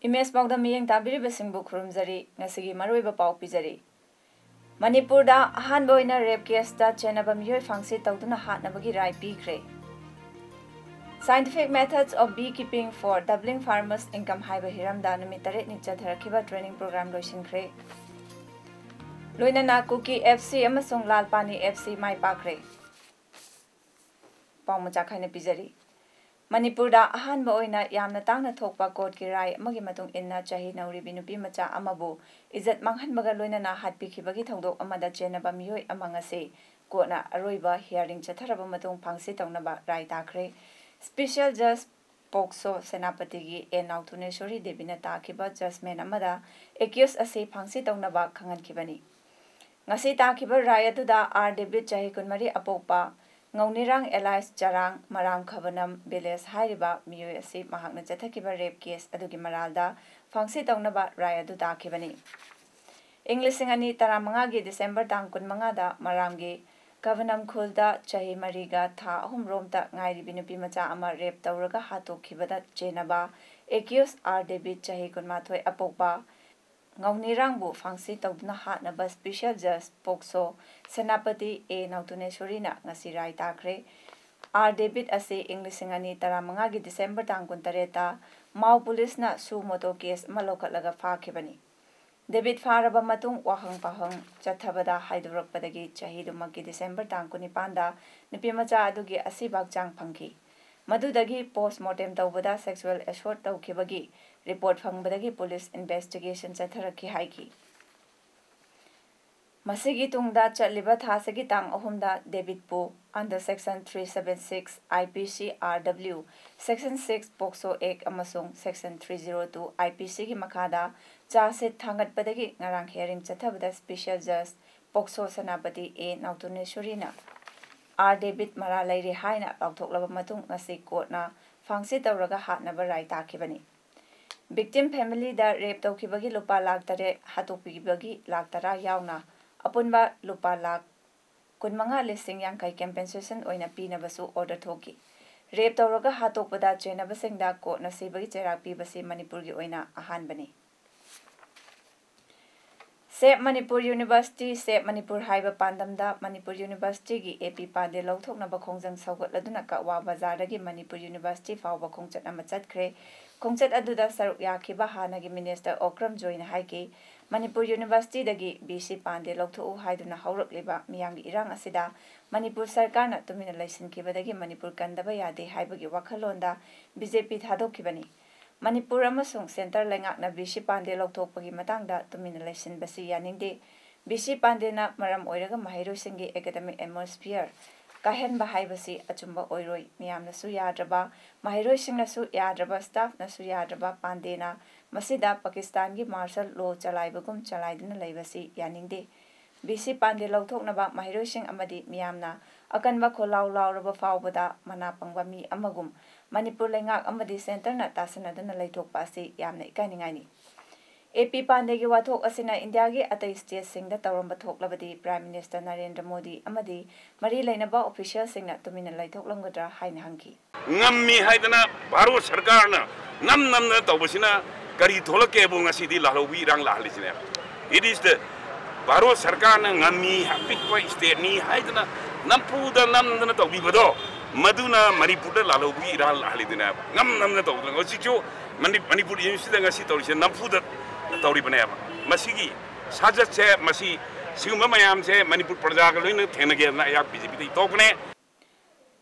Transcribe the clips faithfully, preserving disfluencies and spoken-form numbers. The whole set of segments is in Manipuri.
ꯏꯃꯦꯖ ꯄꯥꯎꯗ ꯃꯤꯠꯌꯦꯡ ꯇꯥꯕꯤꯔꯤꯕꯁꯤꯡꯕꯨ ꯈꯨꯔꯨꯝꯖꯔꯤ꯫ ꯉꯁꯤꯒꯤ ꯃꯔꯨꯑꯣꯏꯕ ꯄꯥꯎ ꯄꯤꯖꯔꯤ꯫ ꯃꯅꯤꯄꯨꯔꯗ ꯑꯍꯥꯟꯕ ꯑꯣꯏꯅ ꯔꯦꯞ ꯀꯦꯁꯇ ꯆꯦꯟꯅꯕ ꯃꯤꯑꯣꯏ ꯐꯥꯡꯁꯤ ꯇꯧꯗꯨꯅ ꯍꯥꯠꯅꯕꯒꯤ ꯔꯥꯏ ꯄꯤꯈ꯭ꯔꯦ꯫ Scientific Methods of Beekeeping for Doubling Farmers Income ꯍꯥꯏꯕ ꯍꯤꯔꯝꯗ ꯅꯨꯃꯤꯠ ꯇꯔꯦꯠꯅꯤ ꯆꯠꯊꯔꯛꯈꯤꯕ ꯇ꯭ꯔꯦꯅꯤꯡ ꯄ꯭ꯔꯣꯒ꯭ꯔꯥꯝ ꯂꯣꯏꯁꯤꯟꯈ꯭ꯔꯦ꯫ ꯂꯣꯏꯅꯅ ꯀꯨꯀꯤ ꯑꯦꯐ ꯁꯤ ꯑꯃꯁꯨꯡ ꯂꯥꯜ ꯄꯥꯅꯤ ꯑꯦꯐ ꯁꯤ ꯃꯥꯏ ꯄꯥꯛꯈ꯭ꯔꯦ꯫ ꯄꯥꯎ ꯃꯆꯥ ꯈꯥꯏꯅ ꯄꯤꯖꯔꯤ꯫ ꯃꯅꯤꯄꯨꯔꯗ ꯑꯍꯥꯟꯕ ꯑꯣꯏꯅ ꯌꯥꯝꯅ ꯇꯥꯡꯅ ꯊꯣꯛꯄ ꯀꯣꯔꯠꯀꯤ ꯔꯥꯏ ꯑꯃꯒꯤ ꯃꯇꯨꯡ ꯏꯟꯅ ꯆꯍꯤ ꯅꯧꯔꯤꯕꯤ ꯅꯨꯄꯤ ꯃꯆꯥ ꯑꯃꯕꯨ ꯏꯖꯠ ꯃꯥꯡꯍꯟꯕꯒ ꯂꯣꯏꯅꯅ ꯍꯥꯠꯄꯤꯈꯤꯕꯒꯤ ꯊꯧꯗꯣꯛ ꯑꯃꯗ ꯆꯦꯟꯅꯕ ꯃꯤꯑꯣꯏ ꯑꯃ ꯉꯁꯤ ꯀꯣꯔꯠꯅ ꯑꯔꯣꯏꯕ ꯍꯤꯌꯥꯔꯤꯡ ꯆꯠꯊꯔꯕ ꯃꯇꯨꯡ ꯐꯥꯡꯁꯤ ꯇꯧꯅꯕ ꯔꯥꯏ ꯇꯥꯈ꯭ꯔꯦ꯫ ꯁ꯭ꯄꯤꯁꯦꯜ ꯖꯖ ꯄꯣꯛꯁꯣ ꯁꯦꯅꯥꯄꯇꯤꯒꯤ ꯑꯦ ꯅꯥꯎꯊꯨꯅꯦꯁꯣꯔꯤ ꯗꯦꯕꯤꯅ ꯇꯥꯈꯤꯕ ꯖꯖꯃꯦꯟ ꯑꯃꯗ ꯑꯦꯀ꯭ꯌꯨꯁ ꯑꯁꯤ ꯐꯥꯡꯁꯤ ꯇꯧꯅꯕ ꯈꯪꯍꯟꯈꯤꯕꯅꯤ꯫ ꯉꯁꯤ ꯇꯥꯈꯤꯕ ꯔꯥꯏ ꯑꯗꯨꯗ ꯑꯥꯔ ꯗꯦꯕꯤꯠ, ꯆꯍꯤ ꯀꯨꯟꯃꯔꯤ, ꯑꯄꯣꯛꯄ ꯉꯧꯅꯤꯔꯥꯡ ꯑꯦꯂꯥꯏꯁ ꯆꯔꯥꯡ, ꯃꯔꯥꯝ ꯈꯕꯅꯝ ꯚꯤꯂꯦꯖ ꯍꯥꯏꯔꯤꯕ ꯃꯤꯑꯣꯏ ꯑꯁꯤ ꯃꯍꯥꯛꯅ ꯆꯠꯊꯈꯤꯕ ꯔꯦꯞ ꯀꯦꯁ ꯑꯗꯨꯒꯤ ꯃꯔꯥꯜꯗ ꯐꯥꯡꯁꯤ ꯇꯧꯅꯕ ꯔꯥꯏ ꯑꯗꯨ ꯇꯥꯈꯤꯕꯅꯤ꯫ ꯏꯪ ꯂꯤꯁꯤꯡ ꯑꯅꯤ ꯇꯔꯥꯃꯉꯥꯒꯤ ꯗꯤꯁꯦꯝꯕꯔ ꯇꯥꯡ ꯀꯨꯟꯃꯉꯥꯗ ꯃꯔꯥꯝꯒꯤ ꯀꯕꯅꯝ ꯈꯨꯜꯗ ꯆꯍꯤ ꯃꯔꯤꯒ ꯊꯥ ꯑꯍꯨꯝ ꯔꯣꯝꯇ ꯉꯥꯏꯔꯤꯕꯤ ꯅꯨꯄꯤ ꯃꯆꯥ ꯑꯃ ꯔꯦꯞ ꯇꯧꯔꯒ ꯍꯥꯠꯇꯣꯛꯈꯤꯕꯗ ꯆꯦꯟꯅꯕ ꯑꯦꯀ꯭ꯌꯨꯁ ꯑꯥꯔ ꯗꯦꯕꯤꯠ, ꯆꯍꯤ ꯀꯨꯟꯃꯥꯊꯣꯏ, ꯑꯄꯣꯛꯄ ꯉꯧꯅꯤꯔꯥꯡꯕꯨ ꯐꯥꯡꯁꯤ ꯇꯧꯗꯨꯅ ꯍꯥꯠꯅꯕ ꯁ꯭ꯄꯤꯁꯦꯜ ꯖꯖ ꯄꯣꯛꯁꯣ ꯁꯦꯅꯥꯄꯇꯤ ꯑꯦ ꯅꯥꯎꯇꯨꯅꯦꯁꯣꯔꯤꯅ ꯉꯁꯤ ꯔꯥꯏ ꯇꯥꯈ꯭ꯔꯦ꯫ ꯑꯥꯔ ꯗꯦꯕꯤꯠ ꯑꯁꯤ ꯏꯪ ꯂꯤꯁꯤꯡ ꯑꯅꯤ ꯇꯔꯥꯃꯉꯥꯒꯤ ꯗꯤꯁꯦꯝꯕꯔ ꯇꯥꯡ ꯀꯨꯟꯇꯔꯦꯠꯇ ꯃꯥꯎ ꯄꯨꯂꯤꯁꯅ ꯁꯨ ꯃꯣꯇꯣ ꯀꯦꯁ ꯑꯃ ꯂꯧꯈꯠꯂꯒ ꯐꯥꯈꯤꯕꯅꯤ꯫ ꯗꯦꯕꯤꯠ ꯐꯥꯔꯕ ꯃꯇꯨꯡ ꯋꯥꯍꯪ ꯄꯥꯎꯍꯪ ꯆꯠꯊꯕꯗ ꯍꯥꯏꯗꯣꯔꯛꯄꯗꯒꯤ ꯆꯍꯤꯗꯨꯃꯛꯀꯤ ꯗꯤꯁꯦꯝꯕꯔ ꯇꯥꯡ ꯀꯨꯟꯅꯤꯄꯥꯟꯗ ꯅꯨꯄꯤ ꯃꯆꯥ ꯑꯗꯨꯒꯤ ꯑꯁꯤꯕ ꯍꯛꯆꯥꯡ ꯐꯪꯈꯤ꯫ ꯃꯗꯨꯗꯒꯤ ꯄꯣꯁꯃꯣꯔꯇꯦꯝ ꯇꯧꯕꯗ ꯁꯦꯛꯁꯨꯑꯦꯜ ꯑꯦꯁꯣꯜꯠ ꯇꯧꯈꯤꯕꯒꯤ ꯔꯤꯄꯣꯔꯠ ꯐꯪꯕꯗꯒꯤ ꯄꯨꯂꯤꯁ ꯏꯟꯚꯦꯁꯇꯤꯒꯦꯁꯟ ꯆꯠꯊꯔꯛꯈꯤ ꯍꯥꯏꯈꯤ꯫ ꯃꯁꯤꯒꯤ ꯇꯨꯡꯗ ꯆꯠꯂꯤꯕ ꯊꯥ ꯑꯁꯤꯒꯤ ꯇꯥꯡ ꯑꯍꯨꯝꯗ ꯗꯦꯕꯤꯠꯄꯨ under section three seven six I P C R W, section six POCSO Act ꯑꯃꯁꯨꯡ section three zero two I P C ꯒꯤ ꯃꯈꯥꯗ charge sheet ꯊꯥꯡꯒꯠꯄꯗꯒꯤ ꯉꯔꯥꯡ hearing ꯆꯠꯊꯕꯗ special judge POCSO Senapati A ꯅꯥꯎꯇꯣꯅꯦꯁꯣꯔꯤꯅ R debit ꯃꯔꯥꯜ ꯂꯩꯔꯦ ꯍꯥꯏꯅ ꯂꯥꯎꯊꯣꯛꯂꯕ ꯃꯇꯨꯡ ꯉꯁꯤ courtꯅ ꯐꯥꯡꯁꯤ ꯇꯧꯔꯒ ꯍꯥꯠꯅꯕ ꯔꯥꯏ ꯇꯥꯈꯤꯕꯅꯤ꯫ Victim familyꯗ rape ꯇꯧꯈꯤꯕꯒꯤ ꯂꯨꯄꯥ ꯂꯥꯈ ꯇꯔꯦꯠ, ꯍꯥꯠꯇꯣꯛꯄꯤꯈꯤꯕꯒꯤ ꯂꯥꯈ ꯇꯔꯥ ꯌꯥꯎꯅ ꯑꯄꯨꯟꯕ ꯂꯨꯄꯥ ꯂꯥꯈ ꯀꯨꯟꯃꯉꯥ ꯂꯤꯁꯤꯡ ꯌꯥꯡꯈꯩ compensation ꯑꯣꯏꯅ ꯄꯤꯅꯕꯁꯨ order ꯊꯣꯛꯈꯤ꯫ Rape ꯇꯧꯔꯒ ꯍꯥꯠꯇꯣꯛꯄꯗ ꯆꯦꯟꯅꯕꯁꯤꯡꯗ courtꯅ ꯁꯤꯕꯒꯤ ꯆꯩꯔꯥꯛ ꯄꯤꯕꯁꯤ ꯃꯅꯤꯄꯨꯔꯒꯤ ꯑꯣꯏꯅ ꯑꯍꯥꯟꯕꯅꯤ꯫ Save Manipur University, Save Manipur ꯍꯥꯏꯕ ꯄꯥꯟꯗꯝꯗ ꯃꯅꯤꯄꯨꯔ Universityꯒꯤ A P ꯄꯥꯟꯗꯦ ꯂꯧꯊꯣꯛꯅꯕ ꯈꯣꯡꯖꯪ ꯁꯧꯒꯠꯂꯗꯨꯅ ꯀꯛꯋꯥ ꯕꯖꯥꯔꯗꯒꯤ ꯃꯅꯤꯄꯨꯔ University ꯐꯥꯎꯕ ꯈꯣꯡꯆꯠ ꯑꯃ ꯆꯠꯈ꯭ꯔꯦ꯫ ꯈꯣꯡꯆꯠ ꯑꯗꯨꯗ ꯁꯔꯨꯛ ꯌꯥꯈꯤꯕ ꯍꯥꯟꯅꯒꯤ Minister ꯑꯣꯀ꯭ꯔꯝ ꯖꯣꯏꯅ ꯍꯥꯏꯈꯤ, ꯃꯅꯤꯄꯨꯔ Universityꯗꯒꯤ V C ꯄꯥꯟꯗꯦ ꯂꯧꯊꯣꯛꯎ ꯍꯥꯏꯗꯨꯅ ꯍꯧꯔꯛꯂꯤꯕ ꯃꯤꯌꯥꯝꯒꯤ ꯏꯔꯥꯡ ꯑꯁꯤꯗ ꯃꯅꯤꯄꯨꯔ ꯁꯔꯀꯥꯔꯅ ꯇꯨꯃꯤꯟꯅ ꯂꯩꯁꯤꯟꯈꯤꯕꯗꯒꯤ ꯃꯅꯤꯄꯨꯔ ꯀꯟꯗꯕ ꯌꯥꯗꯦ ꯍꯥꯏꯕꯒꯤ ꯋꯥꯈꯜꯂꯣꯟꯗ B J P ꯊꯥꯗꯣꯛꯈꯤꯕꯅꯤ꯫ ꯃꯅꯤꯄꯨꯔ ꯑꯃꯁꯨꯡ centre ꯂꯩꯉꯥꯛꯅ V C ꯄꯥꯟꯗꯦ ꯂꯧꯊꯣꯛꯄꯒꯤ ꯃꯇꯥꯡꯗ ꯇꯨꯃꯤꯟꯅ ꯂꯩꯁꯤꯟꯕꯁꯤ ꯌꯥꯅꯤꯡꯗꯦ꯫ V C ꯄꯥꯟꯗꯦꯅ ꯃꯔꯝ ꯑꯣꯏꯔꯒ ꯃꯍꯩꯔꯣꯏꯁꯤꯡꯒꯤ academic atmosphere ꯀꯥꯏꯍꯟꯕ ꯍꯥꯏꯕꯁꯤ ꯑꯆꯨꯝꯕ ꯑꯣꯏꯔꯣꯏ꯫ ꯃꯤꯌꯥꯝꯅꯁꯨ ꯌꯥꯗ꯭ꯔꯕ, ꯃꯍꯩꯔꯣꯏꯁꯤꯡꯅꯁꯨ ꯌꯥꯗ꯭ꯔꯕ, staffꯅꯁꯨ ꯌꯥꯗ꯭ꯔꯕ ꯄꯥꯟꯗꯦꯅ ꯃꯁꯤꯗ ꯄꯥꯀꯤꯁꯇꯥꯟꯒꯤ martial law ꯆꯂꯥꯏꯕꯒꯨꯝ ꯆꯂꯥꯏꯗꯨꯅ ꯂꯩꯕꯁꯤ ꯌꯥꯅꯤꯡꯗꯦ꯫ V C ꯄꯥꯟꯗꯦ ꯂꯧꯊꯣꯛꯅꯕ ꯃꯍꯩꯔꯣꯏꯁꯤꯡ ꯑꯃꯗꯤ ꯃꯤꯌꯥꯝꯅ ꯑꯀꯟꯕ ꯈꯣꯜꯂꯥꯎ ꯂꯥꯎꯔꯕ ꯐꯥꯎꯕꯗ ꯃꯅꯥ ꯄꯪꯕ ꯃꯤ ꯑꯃꯒꯨꯝ ꯃꯅꯤꯄꯨꯔ ꯂꯩꯉꯥꯛ ꯑꯃꯗꯤ centreꯅ ꯇꯥꯁꯤꯟꯅꯗꯨꯅ ꯂꯩꯊꯣꯛꯄ ꯑꯁꯤ ꯌꯥꯝꯅ ꯏꯀꯥꯏꯅꯤꯡꯉꯥꯏꯅꯤ꯫ A P ꯄꯥꯟꯗꯦꯒꯤ ꯋꯥꯊꯣꯛ ꯑꯁꯤꯅ ꯏꯟꯗꯤꯌꯥꯒꯤ ꯑꯇꯩ stateꯁꯤꯡꯗ ꯇꯧꯔꯝꯕ ꯊꯣꯛꯂꯕꯗꯤ Prime Minister ꯅꯔꯦꯟꯗ꯭ꯔ ꯃꯣꯗꯤ ꯑꯃꯗꯤ ꯃꯔꯤ ꯂꯩꯅꯕ officialꯁꯤꯡꯅ ꯇꯨꯃꯤꯟꯅ ꯂꯩꯊꯣꯛꯂꯝꯒꯗ꯭ꯔꯥ ꯍꯥꯏꯅ ꯍꯪꯈꯤ꯫ ꯉꯝꯃꯤ ꯍꯥꯏꯗꯅ ꯚꯥꯔꯠ ꯁꯔꯀꯥꯔꯅ ꯅꯝ ꯅꯝꯗꯅ ꯇꯧꯕꯁꯤꯅ ꯀꯔꯤ ꯊꯣꯛꯂꯛꯀꯦꯕꯨ ꯉꯁꯤꯗꯤ ꯂꯥꯜꯍꯧꯕꯤ ꯏꯔꯥꯡ ꯂꯥꯛꯍꯜꯂꯤꯁꯤꯅꯦꯕ꯫ It is the ꯚꯥꯔꯠ ꯁꯔꯀꯥꯔꯅ ꯉꯝꯃꯤ, ꯑꯄꯤꯛꯄ stateꯅꯤ ꯍꯥꯏꯗꯅ ꯅꯝꯐꯨꯗ ꯅꯝꯗꯅ ꯇꯧꯕꯤꯕꯗꯣ, ꯃꯗꯨꯅ ꯃꯅꯤꯄꯨꯔꯗ ꯂꯥꯜꯍꯧꯕꯒꯤ ꯏꯔꯥꯡ ꯂꯥꯛꯍꯜꯂꯤꯗꯨꯅꯦꯕ꯫ ꯉꯝ ꯅꯝꯗꯅ ꯇꯧꯗꯅ ꯍꯧꯖꯤꯛꯁꯨ ꯃꯅꯤ-, ꯃꯅꯤꯄꯨꯔ Universityꯗ ꯉꯁꯤ ꯇꯧꯔꯤꯁꯦ ꯅꯝꯐꯨꯗ ꯇꯧꯔꯤꯕꯅꯦꯕ꯫ ꯃꯁꯤꯒꯤ ꯁꯥꯖꯠꯁꯦ, ꯃꯁꯤ, ꯁꯤꯒꯨꯝꯕ ꯃꯌꯥꯝꯁꯦ ꯃꯅꯤꯄꯨꯔ ꯄ꯭ꯔꯖꯥꯒ ꯂꯣꯏꯅ ꯊꯦꯡꯅꯒꯦꯗꯅ ꯑꯩꯍꯥꯛ B J Pꯗꯒꯤ ꯇꯧꯕꯅꯦ꯫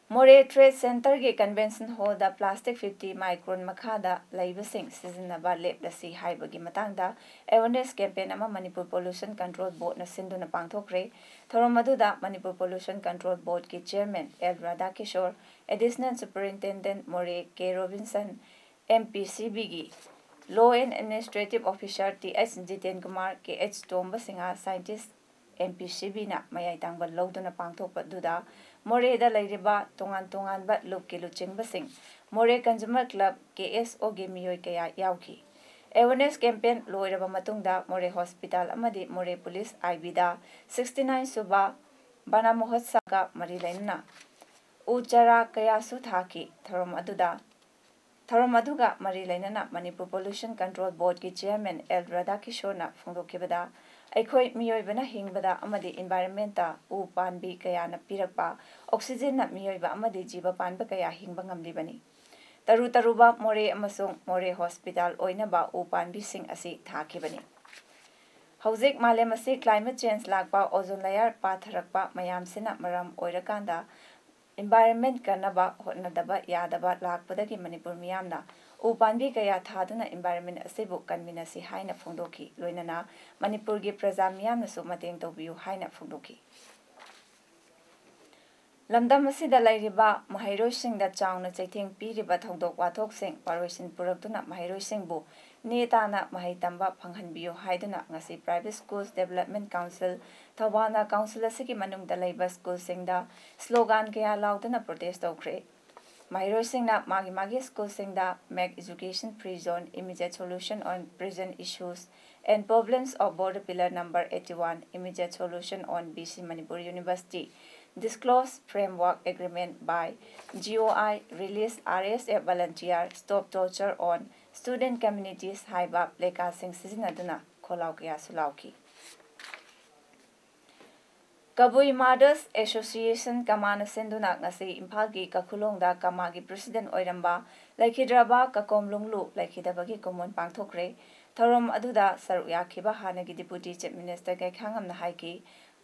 ꯃꯣꯔꯦ ꯇ꯭ꯔꯦꯗ ꯁꯦꯟꯇꯔꯒꯤ ꯀꯟꯚꯦꯟꯁꯟ ꯍꯣꯜꯗ ꯄ꯭ꯂꯥꯁꯇꯤꯛ ꯐꯤꯐꯇꯤ ꯃꯥꯏꯀ꯭ꯔꯣꯟ ꯃꯈꯥꯗ ꯂꯩꯕꯁꯤꯡ ꯁꯤꯖꯤꯟꯅꯕ ꯂꯦꯞꯂꯁꯤ ꯍꯥꯏꯕꯒꯤ ꯃꯇꯥꯡꯗ ꯑꯦꯋꯦꯔꯅꯦꯁ ꯀꯦꯝꯄꯦꯟ ꯑꯃ ꯃꯅꯤꯄꯨꯔ ꯄꯣꯂꯨꯁꯟ ꯀꯟꯇ꯭ꯔꯣꯜ ꯕꯣꯔꯗꯅ ꯁꯤꯟꯗꯨꯅ ꯄꯥꯡꯊꯣꯛꯈ꯭ꯔꯦ꯫ ꯊꯧꯔꯝ ꯑꯗꯨꯗ ꯃꯅꯤꯄꯨꯔ ꯄꯣꯂꯨꯁꯟ ꯀꯟꯇ꯭ꯔꯣꯜ ꯕꯣꯔꯗꯀꯤ chairman L Radhakishore, additional superintendent ꯃꯣꯔꯦ K Robinson, M P C ꯕꯤꯒꯤ law and administrative officer T H Jiten Kumar, K H Tomba Singh, scientist M P C ꯕꯤꯅ ꯃꯌꯥꯏ ꯊꯪꯕ ꯂꯧꯗꯨꯅ ꯄꯥꯡꯊꯣꯛꯄꯗꯨꯗ ꯃꯣꯔꯦꯗ ꯂꯩꯔꯤꯕ ꯇꯣꯉꯥꯟ ꯇꯣꯉꯥꯟꯕ ꯂꯨꯞꯀꯤ ꯂꯨꯆꯤꯡꯕꯁꯤꯡ, ꯃꯣꯔꯦ ꯀꯟꯖꯨꯃꯔ ꯀ꯭ꯂꯕ, ꯀꯦ ꯑꯦꯁ ꯑꯣꯒꯤ ꯃꯤꯑꯣꯏ ꯀꯌꯥ ꯌꯥꯎꯈꯤ꯫ ꯑꯦꯋꯦꯔꯅꯦꯁ ꯀꯦꯝꯄꯦꯟ ꯂꯣꯏꯔꯕ ꯃꯇꯨꯡꯗ ꯃꯣꯔꯦ ꯍꯣꯁꯄꯤꯇꯥꯜ ꯑꯃꯗꯤ ꯃꯣꯔꯦ ꯄꯨꯂꯤꯁ ꯑꯥꯏ ꯕꯤꯗ ꯁꯤꯛꯁꯇꯤ ꯅꯥꯏꯟ ꯁꯨꯕ ꯕꯥꯅꯥ ꯃꯍꯣꯠꯁꯕꯒ ꯃꯔꯤ ꯂꯩꯅꯅ ꯎ ꯆꯥꯔꯥ ꯀꯌꯥꯁꯨ ꯊꯥꯈꯤ꯫ ꯊꯧꯔꯝ ꯑꯗꯨꯗ ꯊꯧꯔꯝ ꯑꯗꯨꯒ ꯃꯔꯤ ꯂꯩꯅꯅ ꯃꯅꯤꯄꯨꯔ ꯄꯣꯂꯨꯁꯟ ꯀꯟꯇ꯭ꯔꯣꯜ ꯕꯣꯔꯗꯀꯤ ꯆꯤꯌꯔꯃꯦꯟ ꯑꯦꯜ ꯔꯥꯙꯥꯀꯤꯁꯣꯔꯅ ꯐꯣꯡꯗꯣꯛꯈꯤꯕꯗ, ꯑꯩꯈꯣꯏ ꯃꯤꯑꯣꯏꯕꯅ ꯍꯤꯡꯕꯗ ꯑꯃꯗꯤ ꯏꯟꯚꯥꯏꯔꯟꯃꯦꯟꯇ ꯎ ꯄꯥꯝꯕꯤ ꯀꯌꯥꯅ ꯄꯤꯔꯛꯄ ꯑꯣꯛꯁꯤꯖꯟꯅ ꯃꯤꯑꯣꯏꯕ ꯑꯃꯗꯤ ꯖꯤꯕ ꯄꯥꯟꯕ ꯀꯌꯥ ꯍꯤꯡꯕ ꯉꯝꯂꯤꯕꯅꯤ꯫ ꯇꯔꯨ ꯇꯔꯨꯕ ꯃꯣꯔꯦ ꯑꯃꯁꯨꯡ ꯃꯣꯔꯦ ꯍꯣꯁꯄꯤꯇꯥꯜ ꯑꯣꯏꯅꯕ ꯎ ꯄꯥꯝꯕꯤꯁꯤꯡ ꯑꯁꯤ ꯊꯥꯈꯤꯕꯅꯤ꯫ ꯍꯧꯖꯤꯛ ꯃꯥꯂꯦꯝ ꯑꯁꯤ ꯀ꯭ꯂꯥꯏꯃꯦꯠ ꯆꯦꯟꯖ ꯂꯥꯛꯄ, ꯑꯣꯖꯣꯟ ꯂꯦꯌꯔ ꯄꯥꯊꯔꯛꯄ ꯃꯌꯥꯝꯁꯤꯅ ꯃꯔꯝ ꯑꯣꯏꯔꯀꯥꯟꯗ ꯏꯟꯚꯥꯏꯔꯟꯃꯦꯟ ꯀꯟꯅꯕ ꯍꯣꯠꯅꯗꯕ ꯌꯥꯗꯕ ꯂꯥꯛꯄꯗꯒꯤ ꯃꯅꯤꯄꯨꯔ ꯃꯤꯌꯥꯝꯅ ꯎ ꯄꯥꯝꯕꯤ ꯀꯌꯥ ꯊꯥꯗꯨꯅ ꯏꯟꯚꯥꯏꯔꯟꯃꯦꯟ ꯑꯁꯤꯕꯨ ꯀꯟꯃꯤꯟꯅꯁꯤ ꯍꯥꯏꯅ ꯐꯣꯡꯗꯣꯛꯈꯤ꯫ ꯂꯣꯏꯅꯅ ꯃꯅꯤꯄꯨꯔꯒꯤ ꯄ꯭ꯔꯖꯥ ꯃꯤꯌꯥꯝꯅꯁꯨ ꯃꯇꯦꯡ ꯇꯧꯕꯤꯌꯨ ꯍꯥꯏꯅ ꯐꯣꯡꯗꯣꯛꯈꯤ꯫ ꯂꯝꯗꯝ ꯑꯁꯤꯗ ꯂꯩꯔꯤꯕ ꯃꯍꯩꯔꯣꯏꯁꯤꯡꯗ ꯆꯥꯎꯅ ꯆꯩꯊꯦꯡ ꯄꯤꯔꯤꯕ ꯊꯧꯗꯣꯛ ꯋꯥꯊꯣꯛꯁꯤꯡ ꯄꯥꯔꯣꯏꯁꯤꯟ ꯄꯨꯔꯛꯇꯨꯅ ꯃꯍꯩꯔꯣꯏꯁꯤꯡꯕꯨ ꯅꯦ ꯇꯥꯅ ꯃꯍꯩ ꯇꯝꯕ ꯐꯪꯍꯟꯕꯤꯌꯨ ꯍꯥꯏꯗꯨꯅ ꯉꯁꯤ Private Schools Development Council ꯊꯧꯕꯥꯜꯅ ꯀꯥꯎꯟꯁꯤꯜ ꯑꯁꯤꯒꯤ ꯃꯅꯨꯡꯗ ꯂꯩꯕ ꯁ꯭ꯀꯨꯜꯁꯤꯡꯗ ꯁ꯭ꯂꯣꯒꯥꯟ ꯀꯌꯥ ꯂꯥꯎꯗꯨꯅ ꯄ꯭ꯔꯣꯇꯦꯁ ꯇꯧꯈ꯭ꯔꯦ꯫ ꯃꯍꯩꯔꯣꯏꯁꯤꯡꯅ ꯃꯥꯒꯤ ꯃꯥꯒꯤ ꯁ꯭ꯀꯨꯜꯁꯤꯡꯗ Make Education Free Zone, Immediate Solution on Present Issues and Problems of Border Pillar Number eighty-one, Immediate Solution on B C Manipur University, Disclose Framework Agreement by G O I, Release R S F Volunteer, Stop Torture on Student Communities ꯍꯥꯏꯕ ꯄ꯭ꯂꯦꯀꯥꯔꯗꯁꯤꯡ ꯁꯤꯖꯤꯟꯅꯗꯨꯅ ꯈꯣꯜꯂꯥꯎ ꯀꯌꯥꯁꯨ ꯂꯥꯎꯈꯤ꯫ ꯀꯕꯨꯏ ꯃꯥꯔꯇꯔꯁ ꯑꯦꯁꯣꯁꯤꯌꯦꯁꯟ ꯀꯃꯥꯅ ꯁꯤꯟꯗꯨꯅ ꯉꯁꯤ ꯏꯝꯐꯥꯜꯒꯤ ꯀꯈꯨꯂꯣꯡꯗ ꯀꯃꯥꯒꯤ ꯄ꯭ꯔꯦꯁꯤꯗꯦꯟꯠ ꯑꯣꯏꯔꯝꯕ ꯂꯩꯈꯤꯗ꯭ꯔꯕ ꯀꯀꯣꯝ ꯂꯨꯡꯂꯨ ꯂꯩꯈꯤꯗꯕꯒꯤ ꯀꯨꯝꯑꯣꯟ ꯄꯥꯡꯊꯣꯛꯈ꯭ꯔꯦ꯫ ꯊꯧꯔꯝ ꯑꯗꯨꯗ ꯁꯔꯨꯛ ꯌꯥꯈꯤꯕ ꯍꯥꯟꯅꯒꯤ ꯗꯤꯄꯨꯇꯤ ꯆꯤꯐ ꯃꯤꯅꯤꯁꯇꯔ ꯀꯩꯈꯥꯉꯝꯅ ꯍꯥꯏꯈꯤ,